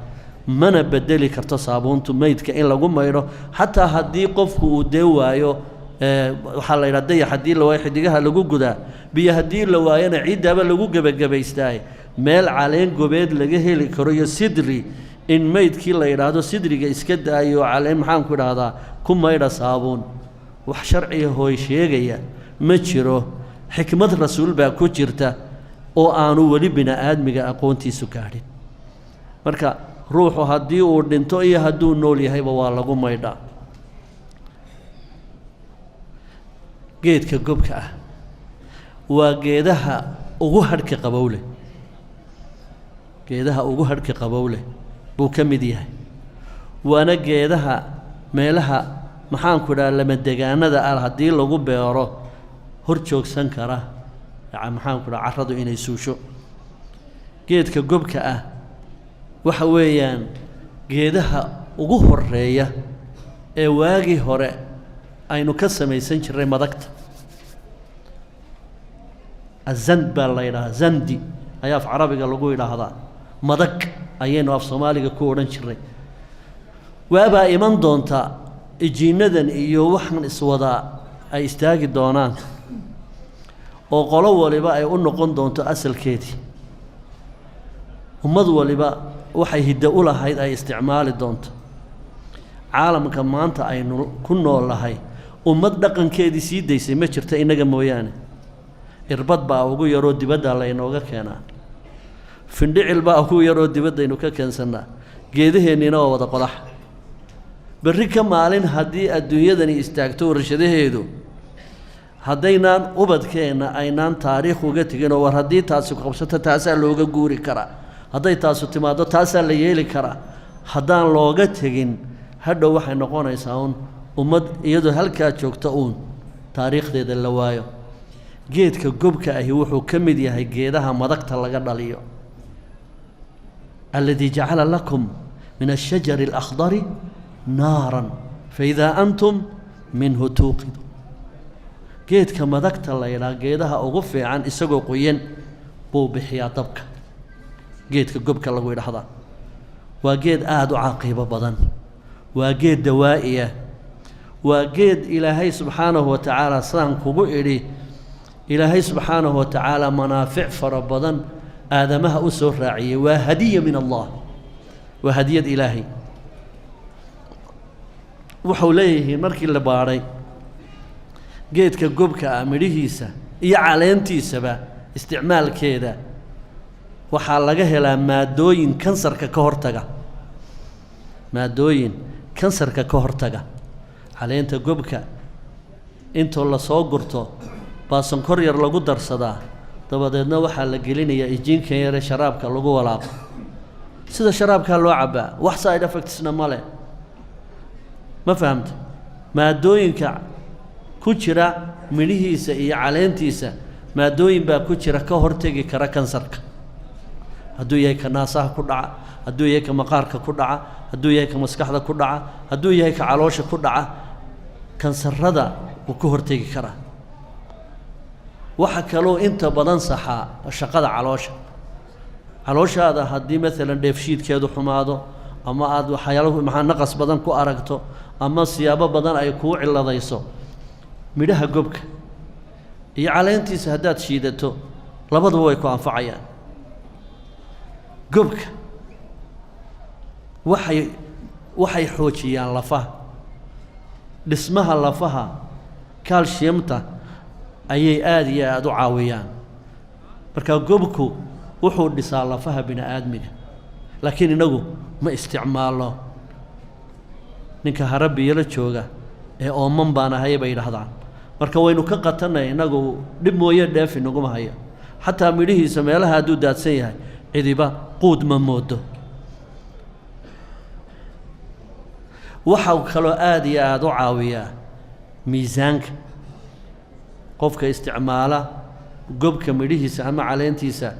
[SPEAKER 2] mana bedeli karto saabuuntu meydka in lagu maydho. Xataa haddii qofku uu dee waayo, waxaa la yidhaha dayax haddii la waayo xidigaha lagu gudaa, biyo haddii la waayona ciiddaaba lagu gebagabaystaa. Meel caleen gobeed laga heli karo iyo sidri, in meydkii la yidhaahdo sidriga iska daayo, caleen maxaanku idhaahdaa ku maydha saabuun, wax sharciga hooy sheegaya ma jiro. Xikmad rasuul baa ku jirta oo aanu weli bini aadmiga aqoontiisu gaadhin. Marka ruuxu haddii uu dhinto iyo hadduu nool yahayba waa lagu maydhaa. Geedka gobka ah waa geedaha ugu hadhka qabowleh, geedaha ugu hadhka qabowleh buu ka mid yahay. Waana geedaha meelaha maxaanku idhaha lamadegaanada ah haddii lagu beero hor joogsan kara maxaanku idhaha carradu inay suusho. Geedka gobka ah waxa weeyaan geedaha ugu horeeya ee waagii hore aynu ka samaysan jirray madagta. Azand baa la yidhaahdaa, zandi ayaa af carabiga lagu yidhaahdaa, madag ayaynu af Soomaaliga ku odhan jirray. Waabaa iman doonta ijiinadan iyo waxaan iswadaa ay istaagi doonaan oo qolo waliba ay u noqon doonto asalkeedii, ummad waliba waxay hiddo u lahayd ay isticmaali doonto. Caalamka maanta aynu ku nool nahay ummad dhaqankeedii sii daysay ma jirto innaga mooyaane. Irbad baa ugu yaroo dibaddaa laynooga keenaa, findhicil baa ugu yaroo dibaddaynu ka keensannaa, geedaheenniina waa wada qodax. Berri ka maalin haddii adduunyadani istaagto warshadaheedu, haddaynaan ubadkeenna aynaan taariikh uga teginoo war haddii taasi ku qabsato taasaa looga guuri karaa, hadday taasu timaaddo taasaa la yeeli karaa, haddaan looga tegin, hadhow waxay noqonaysaa uun ummad iyadoo halkaa joogta uun taariikhdeeda la waayo. Geedka gobka ahi wuxuu ka mid yahay geedaha madagta laga dhaliyo. Aladii jacala lakum min ashajari alakhdari naaran faidaa antum minhu tuuqiduun. Geedka madagta la yidhaha geedaha ugu fiican isagoo qoyan buu bixiyaa dabka. Geedka gobka lagu yidhaahdaa waa geed aada u caqiibo badan, waa geed dawaa'iya, waa geed Ilaahay subxaanahu wa tacaala sidaan kugu idhi, Ilaahay subxaanahu wa tacaala manaafic fara badan aadamaha u soo raaciyey. Waa hadiya min Allah, waa hadiyad Ilaahay. Wuxuu leeyihiin markii la baadhay geedka gobka ah midhihiisa iyo caleentiisaba isticmaalkeeda, waxaa laga helaa maadooyin kansarka ka hortaga, maadooyin kansarka ka hortaga. Caleenta gobka intoo lasoo gurto baa sonkor yar lagu darsadaa, dabadeedna waxaa la gelinayaa ijiinkan yare sharaabka lagu walaaqo. Sida sharaabkaa loo cabbaa, wax side effectsna ma leh. Ma fahamta? Maadooyinka ku jira midhihiisa iyo caleentiisa, maadooyin baa ku jira ka hortegi kara kansarka, hadduu yahay ka naasaha ku dhaca, hadduu yahay ka maqaarka ku dhaca, hadduu yahay ka maskaxda ku dhaca, hadduu yahay ka caloosha ku dhaca, kansarada wuu ka hortegi karaa. Waxa kaloo inta badan saxaa shaqada caloosha. Calooshaada haddii maalan dheefshiidkeedu xumaado ama aada waxyaalo maxaa naqas badan ku aragto ama siyaabo badan ay kuu ciladayso, midhaha gobka iyo caleentiisa haddaad shiidato labaduba way ku anfacayaan. Gobka waxay xoojiyaan lafaha, dhismaha lafaha, calciumta ayay aada iyo aada u caawiyaan. Marka gobku wuxuu dhisaa lafaha bini aadmiga, laakiin innagu ma isticmaalno. Ninka harabiyala jooga ee ooman baan ahay bay yidhaahdaan. Marka waynu ka qatanay innagu, dhib mooye dheef inaguma hayo. Xataa midhihiisa meelaha hadduu daadsan yahay cidiba quud ma moodo. Waxau kaloo aada iyo aada u caawiyaa miisaanka. Qofka isticmaala gobka midhihiisa ama caleentiisa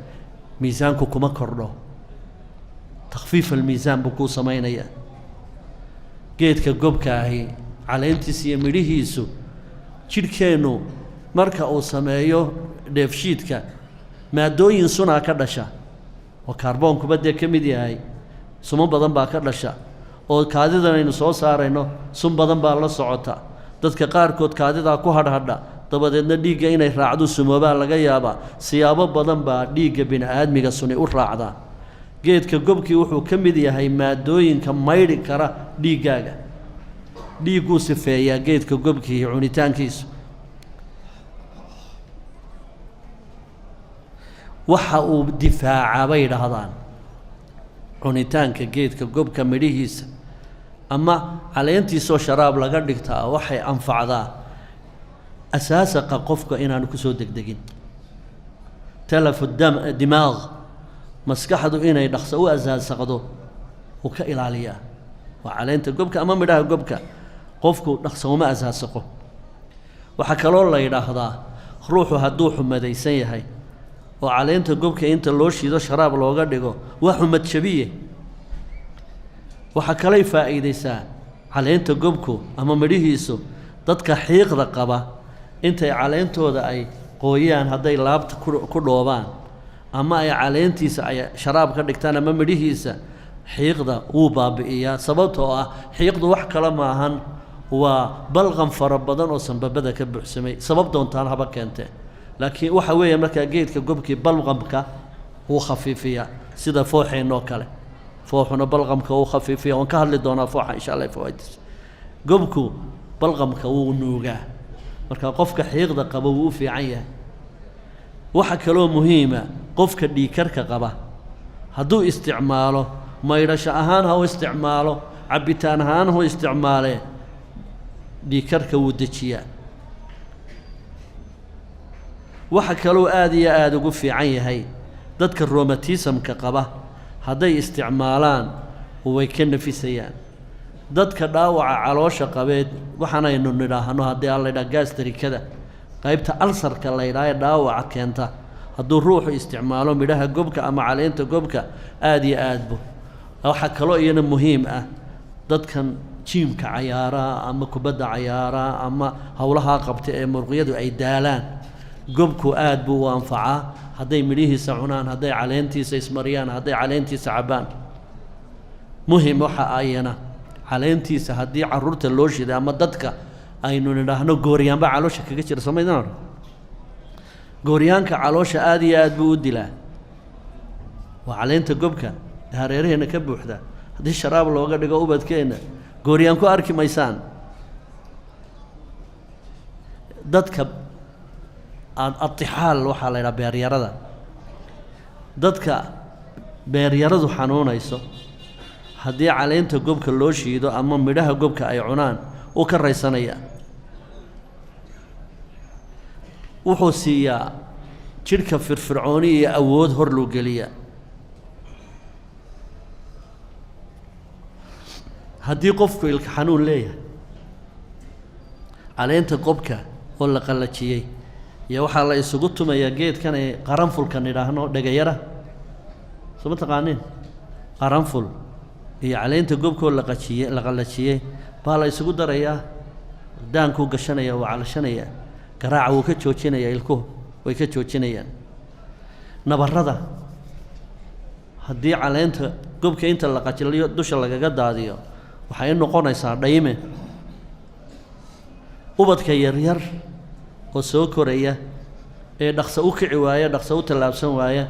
[SPEAKER 2] miisaanku kuma kordho, takhfiif almiisaan buu kuu samaynayaa. Geedka gobka ahi caleentiisa iyo midhihiisu jidhkeennu marka uu sameeyo dheefshiidka maadooyin sunaa ka dhasha Oo kaarboonkuba dee ka mid yahay, sumo badan baa ka dhasha. Oo kaadidan aynu soo saarayno sun badan baa la socota. Dadka qaarkood kaadidaa ku hadhadha, dabadeedna dhiigga inay raacdo sumoobaa laga yaabaa. Siyaabo badan baa dhiigga bini-aadmiga suni u raacdaa. Geedka gobkii wuxuu ka mid yahay maadooyinka maydhi kara dhiiggaaga. Dhiigguu sifeeyaa geedka gobkii cunitaankiisu. Waxa uu difaacaa bay yidhaahdaan cunitaanka geedka gobka midhihiisa ama caleentiisoo sharaab laga dhigtaa waxay anfacdaa asaasaqa qofka inaanu kusoo degdegin, talafu dam dimaaq, maskaxdu inay dhaqso u asaasaqdo uu ka ilaaliyaa. Waa caleenta gobka ama midhaha gobka, qofku dhaqso uma asaasaqo. Waxaa kaloo la yidhaahdaa ruuxu hadduu xumadaysan yahay oo caleenta gobka inta loo shiido sharaab looga dhigo, waa xumad jabiye. Waxaa kalay faa'iidaysaa caleenta gobku ama midhihiisu dadka xiiqda qaba, intay caleentooda ay qooyaan hadday laabta ku dhoobaan ama ay caleentiisa ay sharaab ka dhigtaan ama midhihiisa, xiiqda wuu baabi'iyaa. Sababtoo ah xiiqdu wax kale maahan, waa balqan fara badan oo sanbabada ka buuxsamay, sabab doontaan haba keentee. Laakiin waxa weeye markaa geedka gobkii balqamka wuu khafiifiyaa, sida fooxeennoo kale. Fooxuna balqamka wuu khafiifiya, waan ka hadli doonaa fooxa insha Allah fawaaiddiisa. Gobku balqamka wuu nuugaa, marka qofka xiiqda qaba wuu u fiican yahay. Waxa kaloo muhiima qofka dhiigkarka qaba hadduu isticmaalo, maydhasho ahaan ha u isticmaalo, cabbitaan ahaan ha u isticmaalee, dhiigkarka wuu dejiyaa. Waxa kaloo aada iyo aada ugu fiican yahay dadka romatismka qaba, hadday isticmaalaan way ka nafisayaan. Dadka dhaawaca caloosha qabeed, waxaanaynu nidhaahno haddii aan la ydhaha gaastarikada, qaybta alsarka la ydhaha ee dhaawaca keenta, hadduu ruuxu isticmaalo midhaha gobka ama caleenta gobka, aada iyo aadbo. Waxaa kaloo iyana muhiim ah dadkan jiimka cayaaraa ama kubadda cayaaraa ama howlahaa qabta ee muruqyadu ay daalaan, gobku aad buu u anfacaa hadday midhihiisa cunaan, hadday caleentiisa ismariyaan, hadday caleentiisa cabbaan. Muhim waxa ayana caleentiisa haddii carruurta loo shiday ama dadka aynu nidhaahno gooryaanba caloosha kaga jira, somaydaan gooryaanka caloosha aada iyo aad buu u dilaa. Waa caleenta gobka ee hareeraheenna ka buuxda, haddii sharaab looga dhigo ubadkeenna gooryaan ku arki maysaan. Dadka atixaal waxaa la yidhaha beeryarada, dadka beeryaradu xanuunayso haddii caleenta gobka loo shiido ama midhaha gobka ay cunaan, uu ka raysanayaa. Wuxuu siiyaa jidhka firfircooni iyo awood hor loo geliyaa. Haddii qofku ilka xanuun leeyahay, caleenta qobka oo la qallajiyey iyo waxaa la isugu tumayaa geedkan ay qaranfulka nidhaahno, dhegayara, soo ma taqaaniin? Qaranful iyo caleenta gobkoo laqajiye la qallajiyey baa la isugu darayaa. Daankuu gashanaya, wuu calashanayaa, garaaca wuu ka joojinayaa, ilkuhu way ka joojinayaan. Nabarrada haddii caleenta gobka inta la qajiliyo dusha lagaga daadiyo, waxay noqonaysaa dhayme. Ubadka yaryar oo soo koraya ee dhaqso u kici waaya, dhaqso u tallaabsan waaya,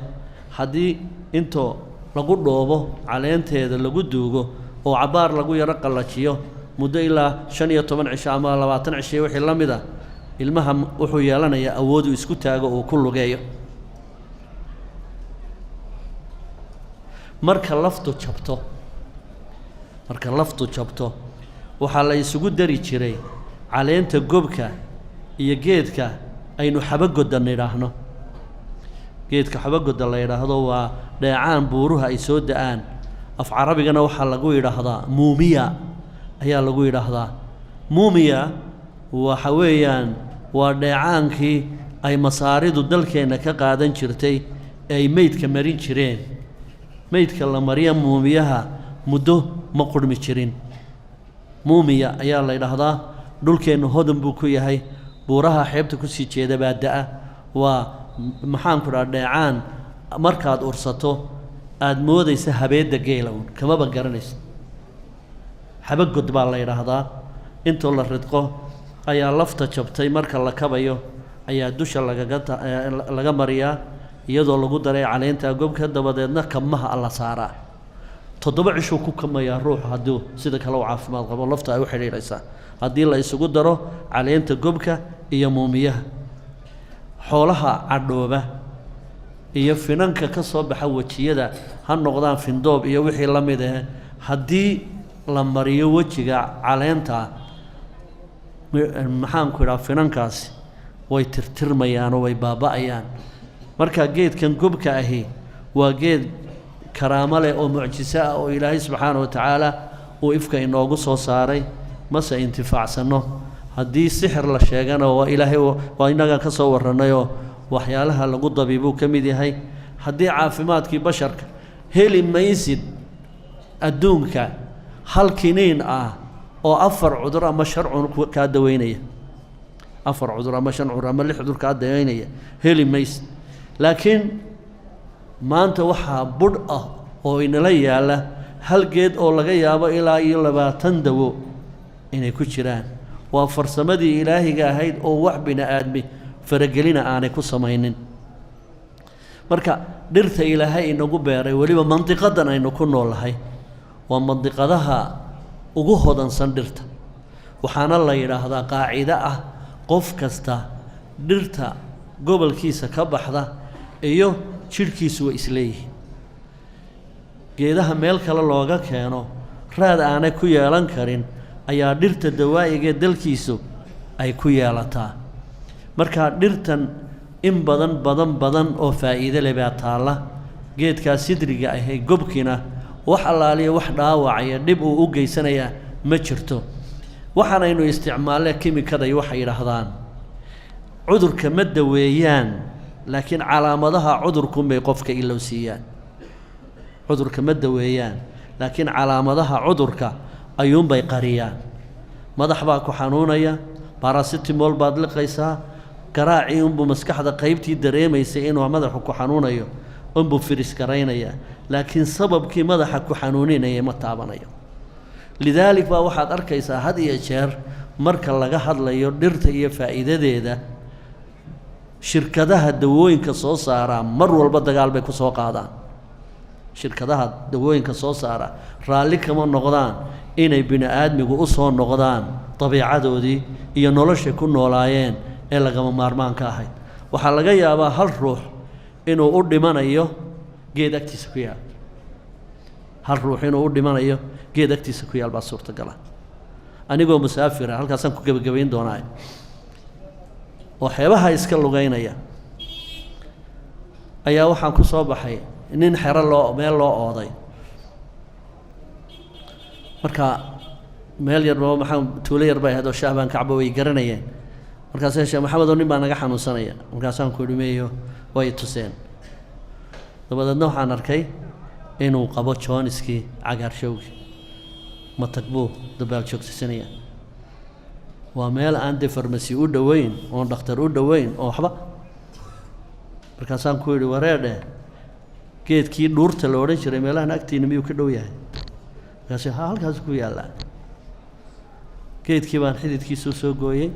[SPEAKER 2] haddii intoo lagu dhoobo caleenteeda lagu duugo oo cabbaar lagu yaro qallajiyo muddo ilaa 15 cisho ama 20 cisho wixii la mid ah, ilmaha wuxuu yeelanayaa awood uu isku taago, uu ku lugeeyo. Marka laftu jabto, marka laftu jabto, waxaa la isugu dari jiray caleenta gobka iyo geedka aynu xabagodda nidhaahno. Geedka xabagodda la yidhaahdo waa dheecaan buuruha ay soo da-aan. Af carabigana waxaa lagu yidhaahdaa muumiya ayaa lagu yidhaahdaa. Muumiya waxa weeyaan waa dheecaankii ay masaaridu dalkeenna ka qaadan jirtay ee ay meydka marin jireen. Meydka la mariya muumiyaha muddo ma qurhmi jirin. Muumiya ayaa la yidhaahdaa. Dhulkeennu hodan buu ku yahay, buuraha xeebta kusii jeeda baa da-a. Waa maxaanku dhaha dheecaan markaad ursato Aada moodaysa habeedda geela uun, kamaba garanaysa. Xabagod baa la yidhaahdaa. Intoo la ridqo ayaa lafta jabtay marka la kabayo ayaa dusha lagaga laga mariyaa, iyadoo lagu daray caleenta gobka, dabadeedna kamaha la saaraa. 7 cishuu ku kamayaa ruuxu hadduu sida kale u caafimaad qabo, lafta ay u xidhiidhaysaa haddii la isugu daro caleenta gobka iyo muumiyaha. Xoolaha cadhooba iyo finanka ka soo baxa wejiyada, ha noqdaan findoob iyo wixii la mid ah, haddii la mariyo wejiga caleenta, maxaanku idhaha, finankaasi way tirtirmayaan oo way baaba'ayaan. Marka geedkan gobka ahi waa geed karaamo leh oo mucjiso ah oo Ilaahay subxaana wa tacaala uu ifka inoogu soo saaray, mase intifaacsanno. Haddii sixir la sheegana, waa Ilaahay, waa innagaan ka soo warrannayoo waxyaalaha lagu dabiibuu ka mid yahay. Haddii caafimaadkii basharka heli maysid adduunka hal kiniin ah oo 4 cudur ama 5 cudur kaa daweynaya, 4 cudur ama 5 cudur ama 6 cudur kaa daweynaya heli maysid. Laakiin maanta waxaa budh ah oo inala yaalla hal geed oo laga yaabo ilaa iyo 20 dawo inay ku jiraan. Waa farsamadii ilaahiga ahayd oo wax bini aadmi faragelina aanay ku samaynin. Marka dhirta Ilaahay inagu beeray, weliba mandiqadan aynu ku noolnahay waa mandiqadaha ugu hodansan dhirta. Waxaana la yidhaahdaa qaacido ah, qof kasta dhirta gobolkiisa ka baxda iyo jidhkiisu way isleeyihiin. Geedaha meel kale looga keeno raad aanay ku yeelan karin ayaa dhirta dawaa'iga dalkiisu ay ku yeelataa. Marka dhirtan in badan badan badan oo faa'iido leh baa taalla. Geedkaa sidriga ahee gobkina wax allaaliya wax dhaawacaya, dhib uu u geysanayaa ma jirto. Waxaanaynu isticmaalle kimikada iyo waxay yidhaahdaan cudurka ma daweeyaan, laakiin calaamadaha cudurkunbay qofka ilowsiiyaan. Cudurka ma daweeyaan, laakiin calaamadaha cudurka ayuunbay qariyaan. Madax baa ku xanuunaya, baracetamol baad liqaysaa, garaacii unbuu maskaxda qaybtii dareemaysay inuu madaxu ku xanuunayo unbuu firis garaynaya, laakiin sababkii madaxa ku xanuuninaya ma taabanayo. Lidaalik baa waxaad arkaysaa had iyo jeer marka laga hadlayo dhirta iyo faa'iidadeeda, shirkadaha dawooyinka soo saaraa mar walba dagaal bay ku soo qaadaan. Shirkadaha dawooyinka soo saara raalli kama noqdaan inay bini aadmigu u soo noqdaan dabiicadoodii iyo noloshay ku noolaayeen ee lagama maarmaanka ahayd. Waxaa laga yaabaa hal ruux inuu u dhimanayo geed agtiisa ku yaal. Hal ruux inuu u dhimanayo geed agtiisa ku yaal baa suurtagala. Anigoo musaafira, halkaasaan ku gebagabayn doonaa, oo xeebaha iska lugeynaya, ayaa waxaan ku soo baxay nin xero loo meel loo ooday. Marka meel yarba, maxaa, tuulo yar bay ahayd oo shaah baan kacba, way garanayeen. Markaasee, "Sheekh Maxamed oo nin baa naga xanuunsanaya." Markaasaan ku idhi, "Meeyo?" Way tuseen. Dabadeedna waxaan arkay inuu qabo jooniskii, cagaarshowgii, matag buu dabaal joogsasanaya. Waa meel aan dee farmasi u dhoweyn oon dhakhtar u dhoweyn oo waxba. Markaasaan ku yidhi, "Wareedhe, geedkii dhuurta la odhan jiray meelahan agtiina miyuu ka dhow yahay?" Markaasu, "Ha, halkaas ku yaallaa." Geedkii baan xididkiisuu soo gooyey,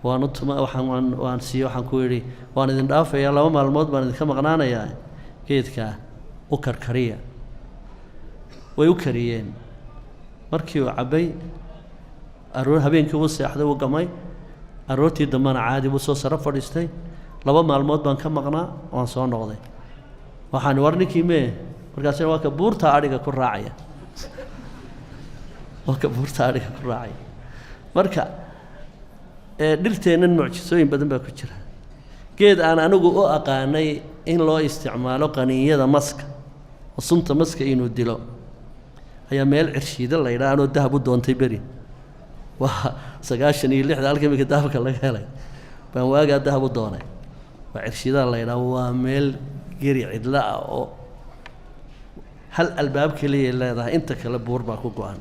[SPEAKER 2] waan u tuma, waxaan waan waan siiye. Waxaan ku yidhi, "Waan idin dhaafayaa, 2 maalmood baan idinka maqnaanayaa, geedkaa u karkariya." Way u kariyeen. Markii uu cabbay, aroor habeenkii wuu seexday, wuu gamay. Aroortii dambena caadi buu soo saro fadhiistay. 2 maalmood baan ka maqnaa, waan soo noqday. Waxaan, "War, ninkii mee?" Markaasina, "Waa ka buurta adhiga ku raacaya, waa ka buurta adhiga ku raacaya." Marka dhirteennan mucjisooyin badan baa ku jira. Geed aan anigu u aqaanay in loo isticmaalo qaniinyada maska oo sunta maska inuu dilo ayaa meel Cirshiida la yidhaha anoo dahab u doontay beri, waa 96-da, halka iminka dahabka laga helay baan waagaa dahab u doonay. Waa Cirshiidaa la yidhaha. Waa meel geri cidlo ah oo hal albaab keliyay leedahay, inta kale buur baa ku go-an.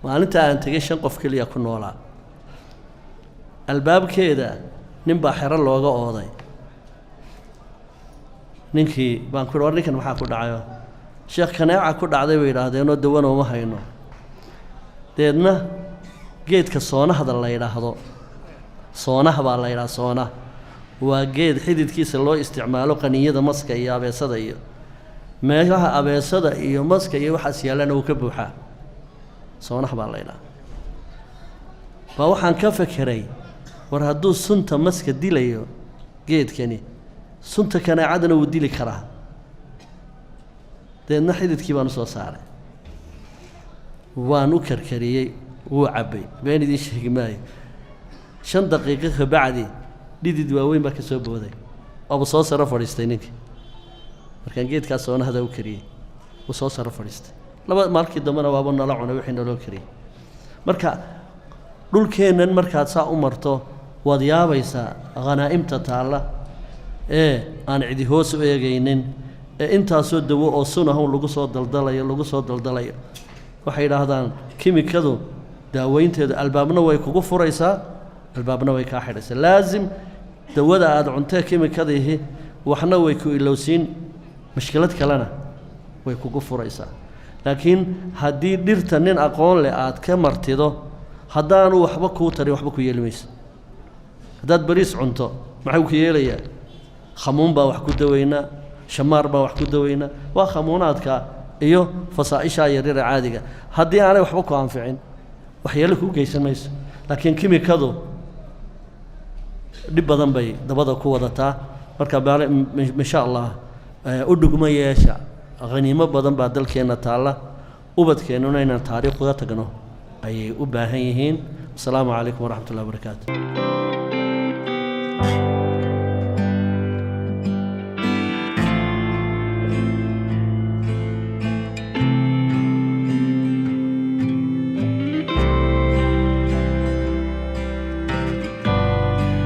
[SPEAKER 2] Maalinta aan tegey 5 qof keliya ku noolaa. Albaabkeeda nin baa xero looga ooday. Ninkii baan ku war, ninkan maxaa ku dhacayo? Sheekh, kaneeca ku dhacday bay yidhaahdeenoo dawana uma hayno. Deedna geedka soonahda la yidhaahdo, soonah baa la yidhaha, soonah waa geed xididkiisa loo isticmaalo qaniyada maska iyo abeesada, iyo meelaha abeesada iyo maska iyo waxaas yaallana wuu ka buuxaa. Soonah baa la yidhaha. Baa waxaan ka fekeray, war hadduu sunta maska dilayo geedkani, sunta kaneecadana wuu dili karaa. Deedna xididkii baan usoo saaray, waan u karkariyey, wuu cabbay. Been idiin sheegi maayo, 5 daqiiqo ka bacdi dhidid waaweyn baa ka soo booday, waaba soo saro fadhiistay ninkii. Markaan geedkaas soonahada u kariyey, wuu soo saro fadhiistay. Laba maalkii dambena waaba nala cunay wixii naloo kariyey. Marka dhulkeennan markaad saa u marto, waad yaabaysaa khanaa'imta taalla ee aan cidi hoos u eegaynin, ee intaasoo dawo oo sun ahun lagu soo daldalayo, lagu soo daldalayo. Waxay yidhaahdaan kimikadu daaweynteedu albaabna way kugu furaysaa, albaabna way kaa xidhaysaa. Laasim dawada aada cuntee kimikadiihi waxna way ku ilowsiin, mashkilad kalena way kugu furaysaa. Laakiin haddii dhirta nin aqoon leh aad ka martido, haddaanu waxba kuu tarin, waxba ku yeeli mayso. Haddaad bariis cunto, maxay ku yeelayaa? Khamuun baa wax ku daweynaa, shamaar baa wax ku daweynaa, waa khamuunaadka iyo fasaa-ishaa yaryara caadiga. Haddii aanay waxba ku anficin, waxyeelo kuu geysan mayso. Laakiin kimikadu dhib badan bay dabada ku wadataa. Marka insha Allah u dhugmo yeesha, khaniimo badan baa dalkeenna taalla. Ubadkeennuna inaan taariikh uga tagno ayay u baahan yihiin. Asalaamu calaykum waraxmat ullahi wabarakaatu.